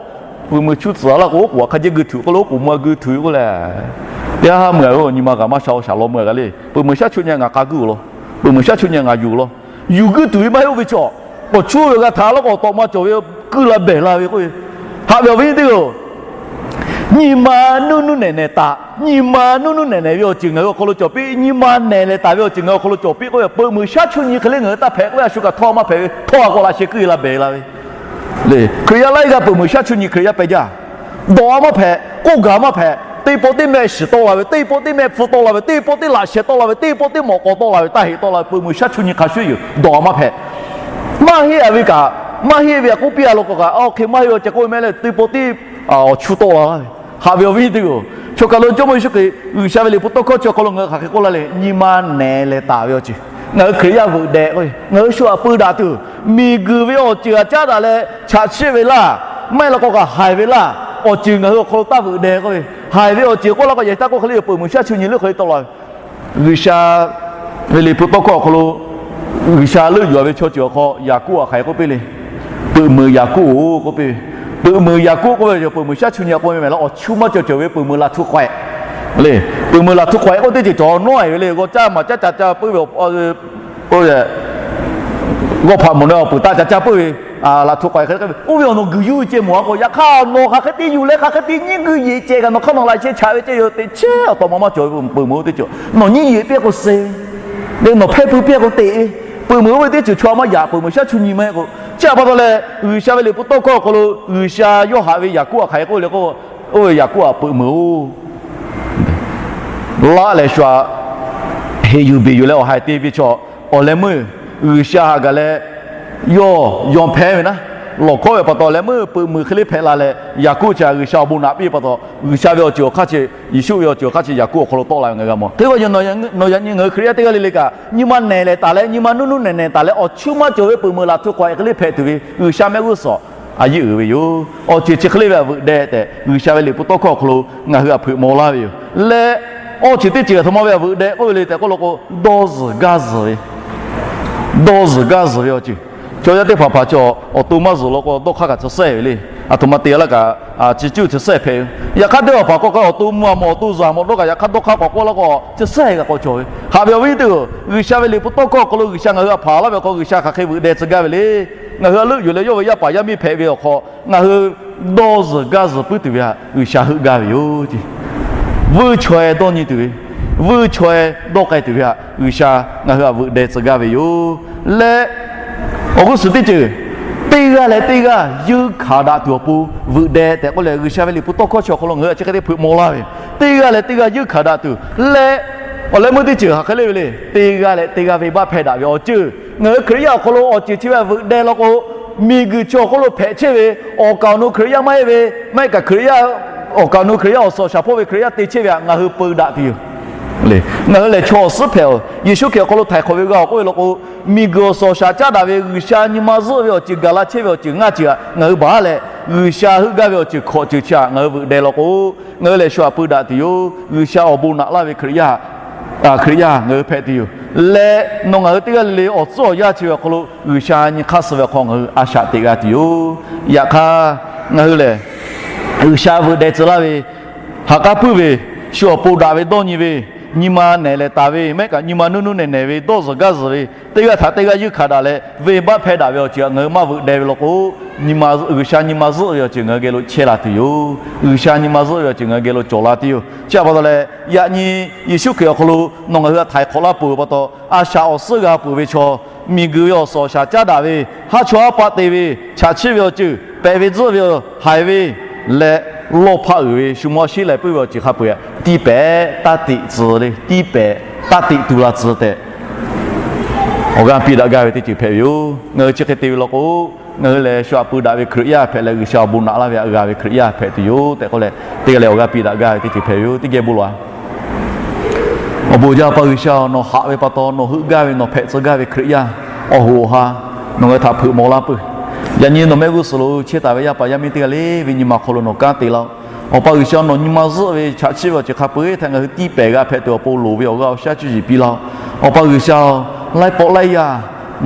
Peuˬ meuˬ shu tcuhˍ laˇ k'o, oˉ k'oˍ a hk'a jehˇ g'uiˇ htuꞈ k'oˆ le, oˉ k'oˍ mvuh a g'uiˇ htuꞈ k'oˆ leh, teˇ haˉ meuˬ a-oˬ, nyi ma kaꞈ maˇ sha-oˬ, shaˍ law meuˬ a g'a le. Peuˬ meuˬ shaˉ chu nyi ngaˬ k'a guˇ-oˬ law. Peuˬ meuˬ shaˉ chu nyi ngaˬ yuˬ law. Yuˬ guiˇ tuˬ ve maˇ heˆ oˇ ve chaw, k'awꞈ cuˇ ve g'a htaꞈ laˇ k'o, awˬ tawꞈ ma cawˬ ve kuiˇ la behˬ la ve k'oˆ ve, haꞈ ve awˬ viˉ nyi teˇ-oˬ, nyi ma nuˇ nuˇ nehˬ nehˬ taˍ, nyi ma nuˇ nuˇ nehˬ nehˬ ve awˬ ceuˬ ngaˬ hui awˬ hk'aw lo cawˬ piˇ, nyi ma nehˬ leh taˍ ve awˬ ceuˬ ngaˬ hui awˬ hk'aw lo cawˬ piˇ k'oˆ ve, peuˬ meuˬ shaˉ chu nyi hk'e le ngaˬ hui taˇ hpehꞈ k'oˆ ve, a shu kaꞈ htawˇ a maˇ hpehꞈ ve, htawˇ a k'awꞈ laꞈ sheh kuiˇ la behˬ la ve. Le, Hkriꞈ yaˇ laiˉ g'aˇ peuˬ meuˬ shaˉ chu nyi Hkriꞈ yaˇ pehˬ jaˇ. Dawꞈ a maˇ hpehꞈ, k'oˆ gaˬ maˇ hpehꞈ, teˇ pawˆ teˇ mehˆ shiˍ tawˆ la ve, teˇ pawˆ teˇ mehˆ hpfuh tawˆ la ve, teˇ pawˆ teˇ laꞈ sheh tawˆ la ve, teˇ pawˆ teˇ mawꞈ k'aw tawˆ la ve, taˇ heꞈ tawˆ la ve, peuˬ meuˬ shaˉ chu nyi hk'a shuˍ yoˬ. Dawꞈ a maˇ hpehꞈ. Maˇ heˆ ve kaꞈ, maˇ heˆ ve a k'oˆ piˇ a law k'o kaꞈ, a hk'e maˇ heˆ ve ceh k'oˆ ve mehˆ leh teˇ pawˆ teˇ awˬ chu tawˆ la ve. Haꞈ ve awˬ viˉ nyi teˇ-oˬ, chaw kaˬ lo Jawˇmawˇ Yeˍsuˆ Hkriꞈ G'uiˬsha ve liꞈ hpu tawˇ hkawˇ chi awˬ hk'aw lo ngaˬ hui hk'aˬ hk'e k'oˆ laˇ le, nyi ma nehˬ leh taˍ ve awˬ ceuˬ ngaˬ hui Hkriꞈ yaˇ veuꞈ deh k'o, ngaˬ hui shu htaꞈ peu daꞈ tuˬ, miˬguiˬ ve awˬ ceuˬ htaꞈ caˉ daꞈ leh chaꞈ chiˆ ve laˇ, maˇ heˆ law k'o kaꞈ haiˬ ve laˇ, awˬ ceuˬ ngaˬ hui awˬ hk'aw lo taˇ veuꞈ deh k'oˆ ve, haiˬ ve awˬ ceuˬ k'oˆ laˇ k'o, yehˬ taˇ k'oˆ hk'e le yoˬ, peuˬ meuˬ shaˉ chu nyi leuˉ hk'e le tawˆ la ve. G'uiˬsha ve liꞈ hpu tawˇ hkawˇ awˬ hk'aw lo, G'uiˬsha leuˆ yuˬ-a ve chaw ceuˬ awˬ hk'aw Yaˍkoˆ htaꞈ hk'aˬ hk'e k'oˆ piˇ le. Peuˬ meuˬ Yaˍkoˆ-oˬ k'oˆ piˇ ve, peuˬ meuˬ Yaˍkoˆ k'oˆ ve, peuˬ meuˬ shaˉ chu nyi k'oˆ ve mehˍ laˇ, awˬ chu maˇ cawˬ cawˬ ve peuˬ meuˬ laˬ htu hk'awehꞈ le. Peuˬ meuˬ laˬ htu hk'awehꞈ k'oˆ teˇ ceuˬ cawˬ nawˉ-e ve le, g'aw caˇ maˍ caˇ ca caˇ puiˉ ve, g'aw hpaꞈ mawˬ na awˬ peuˬ taˇ ca caˇ puiˉ ve, laꞈ hto k'awꞈ hk'e le k'ai ve, oˇ ve awˬ nawˬ guiˬ yuˬ ve ceh mawˬ a k'o, yaꞈ hk'aˇ nawˬ hk'aˬ hk'e te yuˬ leh hk'aˬ hk'e te nyiˇ guiˬ yeˬ ceh kaꞈ nawˬ hk'aˇ nawˬ laꞈ sheh chaꞈ ve ceh yoˬ tehꞈ chehˇ awˬ tawꞈ ma maˇ cawˬ ve peuˬ meuˬ oˇ teˇ ceuˬ. Nawˬ nyiˇ yeˬ piˇ k'o suh ve, nawˬ hpehˇ pui piˇ k'o teꞈ ve, peuˬ meuˬ oˇ ve teˇ ceuˬ chaw maˇ yaꞈ, peuˬ meuˬ shaˉ chu nyi maˇ heˆ k'o. Chi htaꞈ pa taw leh G'uiˬsha ve liꞈ hpu tawˇ hkawˇ awˬ hk'aw lo G'uiˬsha yawˇ haꞈ ve Yaˍkoˆ hk'aˬ hk'e k'oˆ le k'o, oˇ ve Yaˍkoˆ htaꞈ peuˬ meuˬ oˬ laˇ lehˬ shu aꞈ heˍ yuˬ beˬ yuˬ leh awˬ haiˬ te ve chaw, awˬ leh meuˇ G'uiˬsha haꞈ gaˬ leh yawˇ yaw hpehˇ ve naˉ, lawˬ hkawˉ ve pa taw leh meuˇ peuˬ meuˬ hk'e le hpehꞈ la leh, Yaˍkoˆ chi G'uiˬsha awˬ bon naꞈ piˇ ve pa taw, G'uiˬsha ve awˬ ceuˬ awˬ hk'aˇ chi, Yeˍsuˆ ve awˬ ceuˬ awˬ hk'aˇ chi Yaˍkoˆ awˬ hk'aw lo tawˆ la ve ngaˬ g'a mawˬ. Hk'e k'o, nawˬ yaꞈ nyi ngaˬ hui Hkriꞈ yaˇ teˇ g'aˇ le le kaꞈ, nyi ma nehˬ lehˬ taˍ leh, nyi ma nuˇ nuˇ nehˬ nehˬ taˍ leh, awˬ chuˇ maˇ cawˬ ve peuˬ meuˬ laꞈ hto k'awꞈ hk'e le hpehꞈ tuˬ ve G'uiˬsha mehˆ g'uˇ suhˍ a yeˇ uiˍ ve yoˬ. Awˬ ceuˬ chi hk'e le ve htaꞈ veuꞈ deh tehꞈ G'uiˬsha ve liꞈ hpu tawˇ hkawˇ awˬ hk'aw lo ngaˬ hui htaꞈ hpeuꞈ maw laˇ ve yoˬ. Leh awˬ ceuˬ teˇ ceuˬ aˬ htoꞈ ma ve htaꞈ veuꞈ deh k'oˆ ve le tehꞈ k'oˆ lo k'o, dawˇ zuhˬ gaˇ zuhˬ ve, dawˇ zuhˬ gaˇ zuhˬ ve awˬ ceuˬ. Chaw yaˇ teˇ hpaˍ hpaˍ chaw awˬ to maˇ zuhˬ law k'o, dawˇ hk'aˇ kaꞈ chi sehˇ ve le. Aˬ htoꞈ ma te laˇ kaꞈ, chi cuˇ chi sehˇ hpehꞈ ve. Yaꞈ hk'aˇ teˇ hpaˍ hpaˍ k'o k'ai awˬ to mvuh a mawˬ awˬ to zuhˬ a mawˬ dawˇ kaꞈ yaꞈ hk'aˇ dawˇ hk'aˇ k'awꞈ k'oˆ laˇ k'o, chi sehˇ kaꞈ k'awꞈ cawˬ ve. Haꞈ ve awˬ viˉ teˇ-oˬ, G'uiˬsha ve liꞈ hpu tawˇ hkawˇ awˬ hk'aw lo G'uiˬsha ngaˬ hui htaꞈ hpanˍ laˇ ve awˬ hk'aw G'uiˬsha hk'aˬ hk'e veuꞈ deh tcuh gaˇ ve le. Ngaˬ hui a leuˆ yuˬ leh yawˇ ve yaˇ paˍ yaˇ miˇ hpehꞈ ve awˬ hk'aw ngaˬ hui dawˇ zuhˬ gaˇ zuhˬ puiˉ tuˬ ve htaꞈ G'uiˬsha heuˆ gaˇ ve yoˬ. Vuiˇ chaw-e dawˇ nyi tuˬ ve, vuiˇ chaw-e dawˇ k'ai tuˬ ve htaꞈ G'uiˬsha ngaˬ hui htaꞈ veuꞈ deh tcuh gaˇ ve yoˬ. Leh awˬ g'uˇ suhˍ teˇ ceuˬ, teˇ g'aˇ leh teˇ g'aˇ yeunˇ hkanˍ daꞈ tuˬ awˬ pon veuꞈ deh tehꞈ k'oˆ leh, G'uiˬsha ve liꞈ hpu tawˇ hkawˇ chi awˬ hk'aw lo ngaˬ hui a chi hk'e te hpeuꞈ maw laˇ ve, teˇ g'aˇ leh teˇ g'aˇ yeunˇ hkanˍ daꞈ tuˬ. Leh awˬ leh meuˇ teˇ ceuˬ hk'aˬ hk'e le ve le, teˇ g'aˇ leh teˇ g'aˇ venˇbaˆ hpehˇ daꞈ ve awˬ ceuˬ. Ngaˬ hui Hkriꞈ yaˇ awˬ hk'aw lo awˬ ceuˬ chi ve htaꞈ veuꞈ deh law k'o, miˬguiˬ chi awˬ hk'oˆ lo hpehꞈ chehˇ ve, awˬ kaˍ awˬ nu Hkriꞈ yaˇ maˇ heˆ ve, maˇ heˆ kaꞈ Hkriꞈ yaˇ, awˬ kaˍ awˬ nu Hkriꞈ yaˇ awˬ suhˍ awˬ shaˍ hpawˇ ve Hkriꞈ yaˇ te chehˇ ve htaꞈ ngaˬ hui peu daꞈ tuˬ yoˬ. Ngaˬ hui lehˬ chaw awˬ suhˉ hpehꞈ-oˬ. Yeˍsuˆ Hkriꞈ awˬ hk'aw lo htaiˍ hk'awꞈ ve g'a awˬ k'oˆ ve law k'o, miˬguiˬ awˬ suhˍ awˬ shaˍ caˉ daꞈ ve G'uiˬsha nyi ma zuhˆ ve awˬ ceuˬ gaˬ la chehˇ ve awˬ ceuˬ ngaˇ ceuˬ htaꞈ ngaˬ hui baˬ leh, G'uiˬsha heuˆ gaˇ ve awˬ ceuˬ hkawꞈ ceuˬ chi htaꞈ ngaˬ hui veuꞈ deh law k'o, ngaˬ hui lehˬ shu htaꞈ peu daꞈ tuˬ yoˬ. G'uiˬsha awˬ bon naꞈ laˇ ve Hkriꞈ yaˇ, Hkriꞈ yaˇ ngaˬ hui hpehꞈ tuˬ yoˬ. Leh nawˬ ngaˬ hui teˇ g'aˇ le le awˬ tcuhˉ awˬ yanˇ chi ve awˬ hk'aw lo G'uiˬsha nyi hk'aˇ suh ve awˬ hk'aw ngaˬ hui a shaꞈ teꞈ g'a tuˬ yoˬ. Yaꞈ hk'aˇ, ngaˬ hui lehˬ G'uiˬsha veuꞈ deh tcuh laˇ ve, ha k'aˉ puiˉ ve, shu awˬ pon daꞈ ve dawˇ nyi ve, nyi ma nehˬ lehˬ taˍ ve, maˇ heˆ kaꞈ nyi ma nuˇ nuˇ nehˬ nehˬ ve, dawˇ zuhˬ gaˇ zuhˬ ve, teˇ g'aˇ htaꞈ teˇ g'aˇ yeunˇ hkanˍ daꞈ leh venˇbaˆ hpehˇ daꞈ ve awˬ ceuˬ htaꞈ ngaˬ hui maˇ veuꞈ deh ve law k'o, nyi ma, G'uiˬsha nyi ma zuhˆ ve awˬ ceuˬ ngaˬ hui geh lo chehˇ la tuˬ yoˬ. G'uiˬsha nyi ma zuhˆ ve awˬ ceuˬ ngaˬ hui geh lo cawˬ la tuˬ yoˬ. Chi htaꞈ pa taw leh, yaꞈ nyi Yeˍsuˆ Hkriꞈ awˬ hk'aw lo nawˬ ngaˬ hui htaꞈ htaiˍ hk'awꞈ laˇ peuˬ pa taw, a shaꞈ awˬ suhˉ g'a peuˬ ve chaw, miˬguiˬ ve awˬ suhˍ awˬ shaˍ caˉ daꞈ ve, haˉ chawˇ haˉ paˆ te ve, chaꞈ chiˆ ve awˬ ceuˬ, pehꞈ ve tzuhˆ ve, haiˬ ve, leh lawˇ hpaˆ uiˍ ve, shu mawˇ shiˉ leh puiˉ ve awˬ ceuˬ hk'a peu-eˬ tiˇ pehˍ taˇ teꞈ tcuh le, tiˇ pehˍ taˇ teꞈ tu la tcuh tehꞈ awˬ g'aˇ piˇ daꞈ gaˇ ve teˇ ceuˬ hpehꞈ ve yoˬ. Ngaˬ hui chi hk'e te ve law k'o, ngaˬ hui lehˬ shu htaꞈ peu daꞈ ve Hkriꞈ yaˇ hpehꞈ leh, G'uiˬsha awˬ bon naꞈ laˇ ve htaꞈ g'a ve Hkriꞈ yaˇ hpehꞈ tuˬ yoˬ tehꞈ k'oˆ leh, teˇ g'aˇ leh awˬ g'aˇ piˇ daꞈ gaˇ ve teˇ ceuˬ hpehꞈ ve yoˬ. Teˇ geh bon lawˬ-a. Awˬ bon jaˇ Awˬ pa G'uiˬsha-oˬ, nawˬ haꞈ ve pa taw nawˬ heuˆ gaˇ ve nawˬ hpehꞈ tcuh gaˇ ve Hkriꞈ yaˇ awˬ hoꞈ awˬ ha nawˬ ngaˬ hui htaꞈ hpeuꞈ maw laˇ peuˬ. Yaꞈ nyi nawˬ mehˆ g'uˇ suhˍ lo chehˇ taˍ ve yaˇ paˍ yaˇ miˇ teˇ g'aˇ le ve nyi ma hk'aw lo nawˬ kanˉ te laˇ-oˆ. Awˬ pa G'uiˬsha, nawˬ nyi ma zuhˆ ve chaꞈ chiˆ ve awˬ ceuˬ hk'a peu-eˬ htaꞈ ngaˬ hui tiˇ pehˍ g'a hpehꞈ tuˬ awˬ pon loˍ ve awˬ g'aˇ awˬ shaˉ cuˇ yiˍ piˇ laˇ-oˆ. Awˬ pa G'uiˬsha-oˬ, laiˉ pawˆ laiˉ yaˇ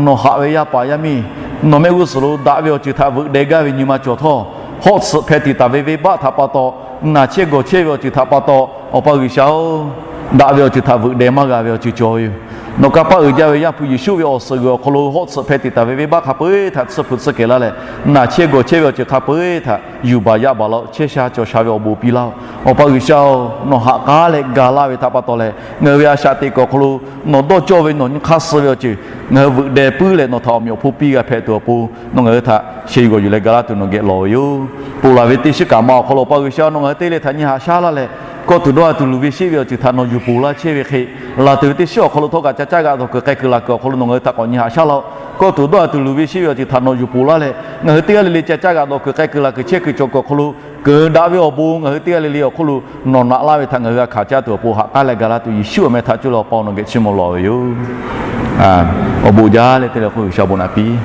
nawˬ haꞈ ve yaˇ paˍ yaˇ miˇ nawˬ mehˆ g'uˇ suhˍ lo daꞈ ve awˬ ceuˬ htaꞈ veuꞈ deh gaˇ ve nyi ma cawˬ htawˇ, hawˆ tsuhꞈ hpeh tiꞈ taˍ ve venˇbaˆ htaꞈ pa taw, naˬ chehˇ gawˬ chehˇ ve awˬ ceuˬ htaꞈ pa taw, Awˬ pa G'uiˬsha-oˬ, daꞈ ve awˬ ceuˬ htaꞈ veuꞈ deh maˇ g'a ve awˬ ceuˬ cawˬ ve yoˬ. Nawˬ kanˇ paˆ uiˍ jaˇ ve Yaˇ hpu Yeˍsuˆ ve awˬ suhˍ g'uiˬ awˬ hk'aw lo hawˆ tsuhꞈ hpeh tiꞈ taˍ ve venˇbaˆ hk'a peu-eˬ htaꞈ tsuhˇ hpu tsuhˇ kehˬ laˇ leh, naˬ chehˇ gawˬ chehˇ ve awˬ ceuˬ hk'a peu-eˬ htaꞈ yuˬ baˬ yaˇ baˬ laˇ-oˆ. Chehˇ sha cawˬ sha ve awˬ bon piˇ laˇ-oˆ. Awˬ pa G'uiˬsha-oˬ, nawˬ haꞈ k'aˉ leh ga laˇ ve htaꞈ pa taw leh, ngaˬ hui ve a shaꞈ teꞈ kuiˬ awˬ hk'aw lo nawˬ dawˇ cawˇ ve nawˬ nyi hk'aˇ suh ve awˬ ceuˬ ngaˬ hui veuꞈ deh puiˉ leh nawˬ htaꞈ awˬ meꞈ awˬ hponˇ piˇ g'a hpehꞈ tuˬ awˬ pon nawˬ ngaˬ hui htaꞈ sheh yuˬ g'awˬ yuˬ leh ga laˇ tuˬ nawˬ geh lawˬ ve yoˬ. Ponˬ laˬ ve teˇ shiˉ kaꞈ ma awˬ hk'aw lo Awˬ pa G'uiˬsha nawˬ ngaˬ hui teˇ le htaꞈ nyi haꞈ shaˉ laˇ leh, kawˇ tuˬ dawˇ ha tuˬ luˬ ve sheˆ ve awˬ ceuˬ htaꞈ nawˬ yuˬ ponˬ laˇ chehˇ ve hk'e, laˬ tuˬ ve teˇ shiˉ awˬ hk'aw lo htawˇ kaꞈ ca caˇ g'aꞈ dawˬ kuiˬ k'ai kuiˬ laˬ kuiˬ awˬ hk'aw lo nawˬ ngaˬ hui htaꞈ k'awꞈ nyi haꞈ shaˉ laˇ-oˆ. Kawˇ tuˬ dawˇ ha tuˬ luˬ ve sheˆ ve awˬ ceuˬ htaꞈ nawˬ yuˬ ponˬ laˇ leh, ngaˬ hui teˇ g'aˇ le le ca caˇ g'aꞈ dawˬ kuiˬ k'ai kuiˬ laˬ kuiˬ chehˇ kuiˬ cawˬ kuiˬ awˬ hk'aw lo keunˍ daꞈ ve awˬ bon ngaˬ hui teˇ g'aˇ le le awˬ hk'oˆ lo nawˬ naꞈ laˇ ve htaꞈ ngaˬ hui g'a hkanˍ caˇ tuˬ awˬ pon haꞈ k'aˉ leh ga laˇ tuˬ Yeˍsuˆ awˬ meh htaꞈ cuˇ leh Awˬ pa nawˬ geh chiˇ mvuh lawˬ ve yoˬ. Awˬ bon jaˇ leh teˇ le hk'oˆ G'uiˬsha bon naꞈ piˇ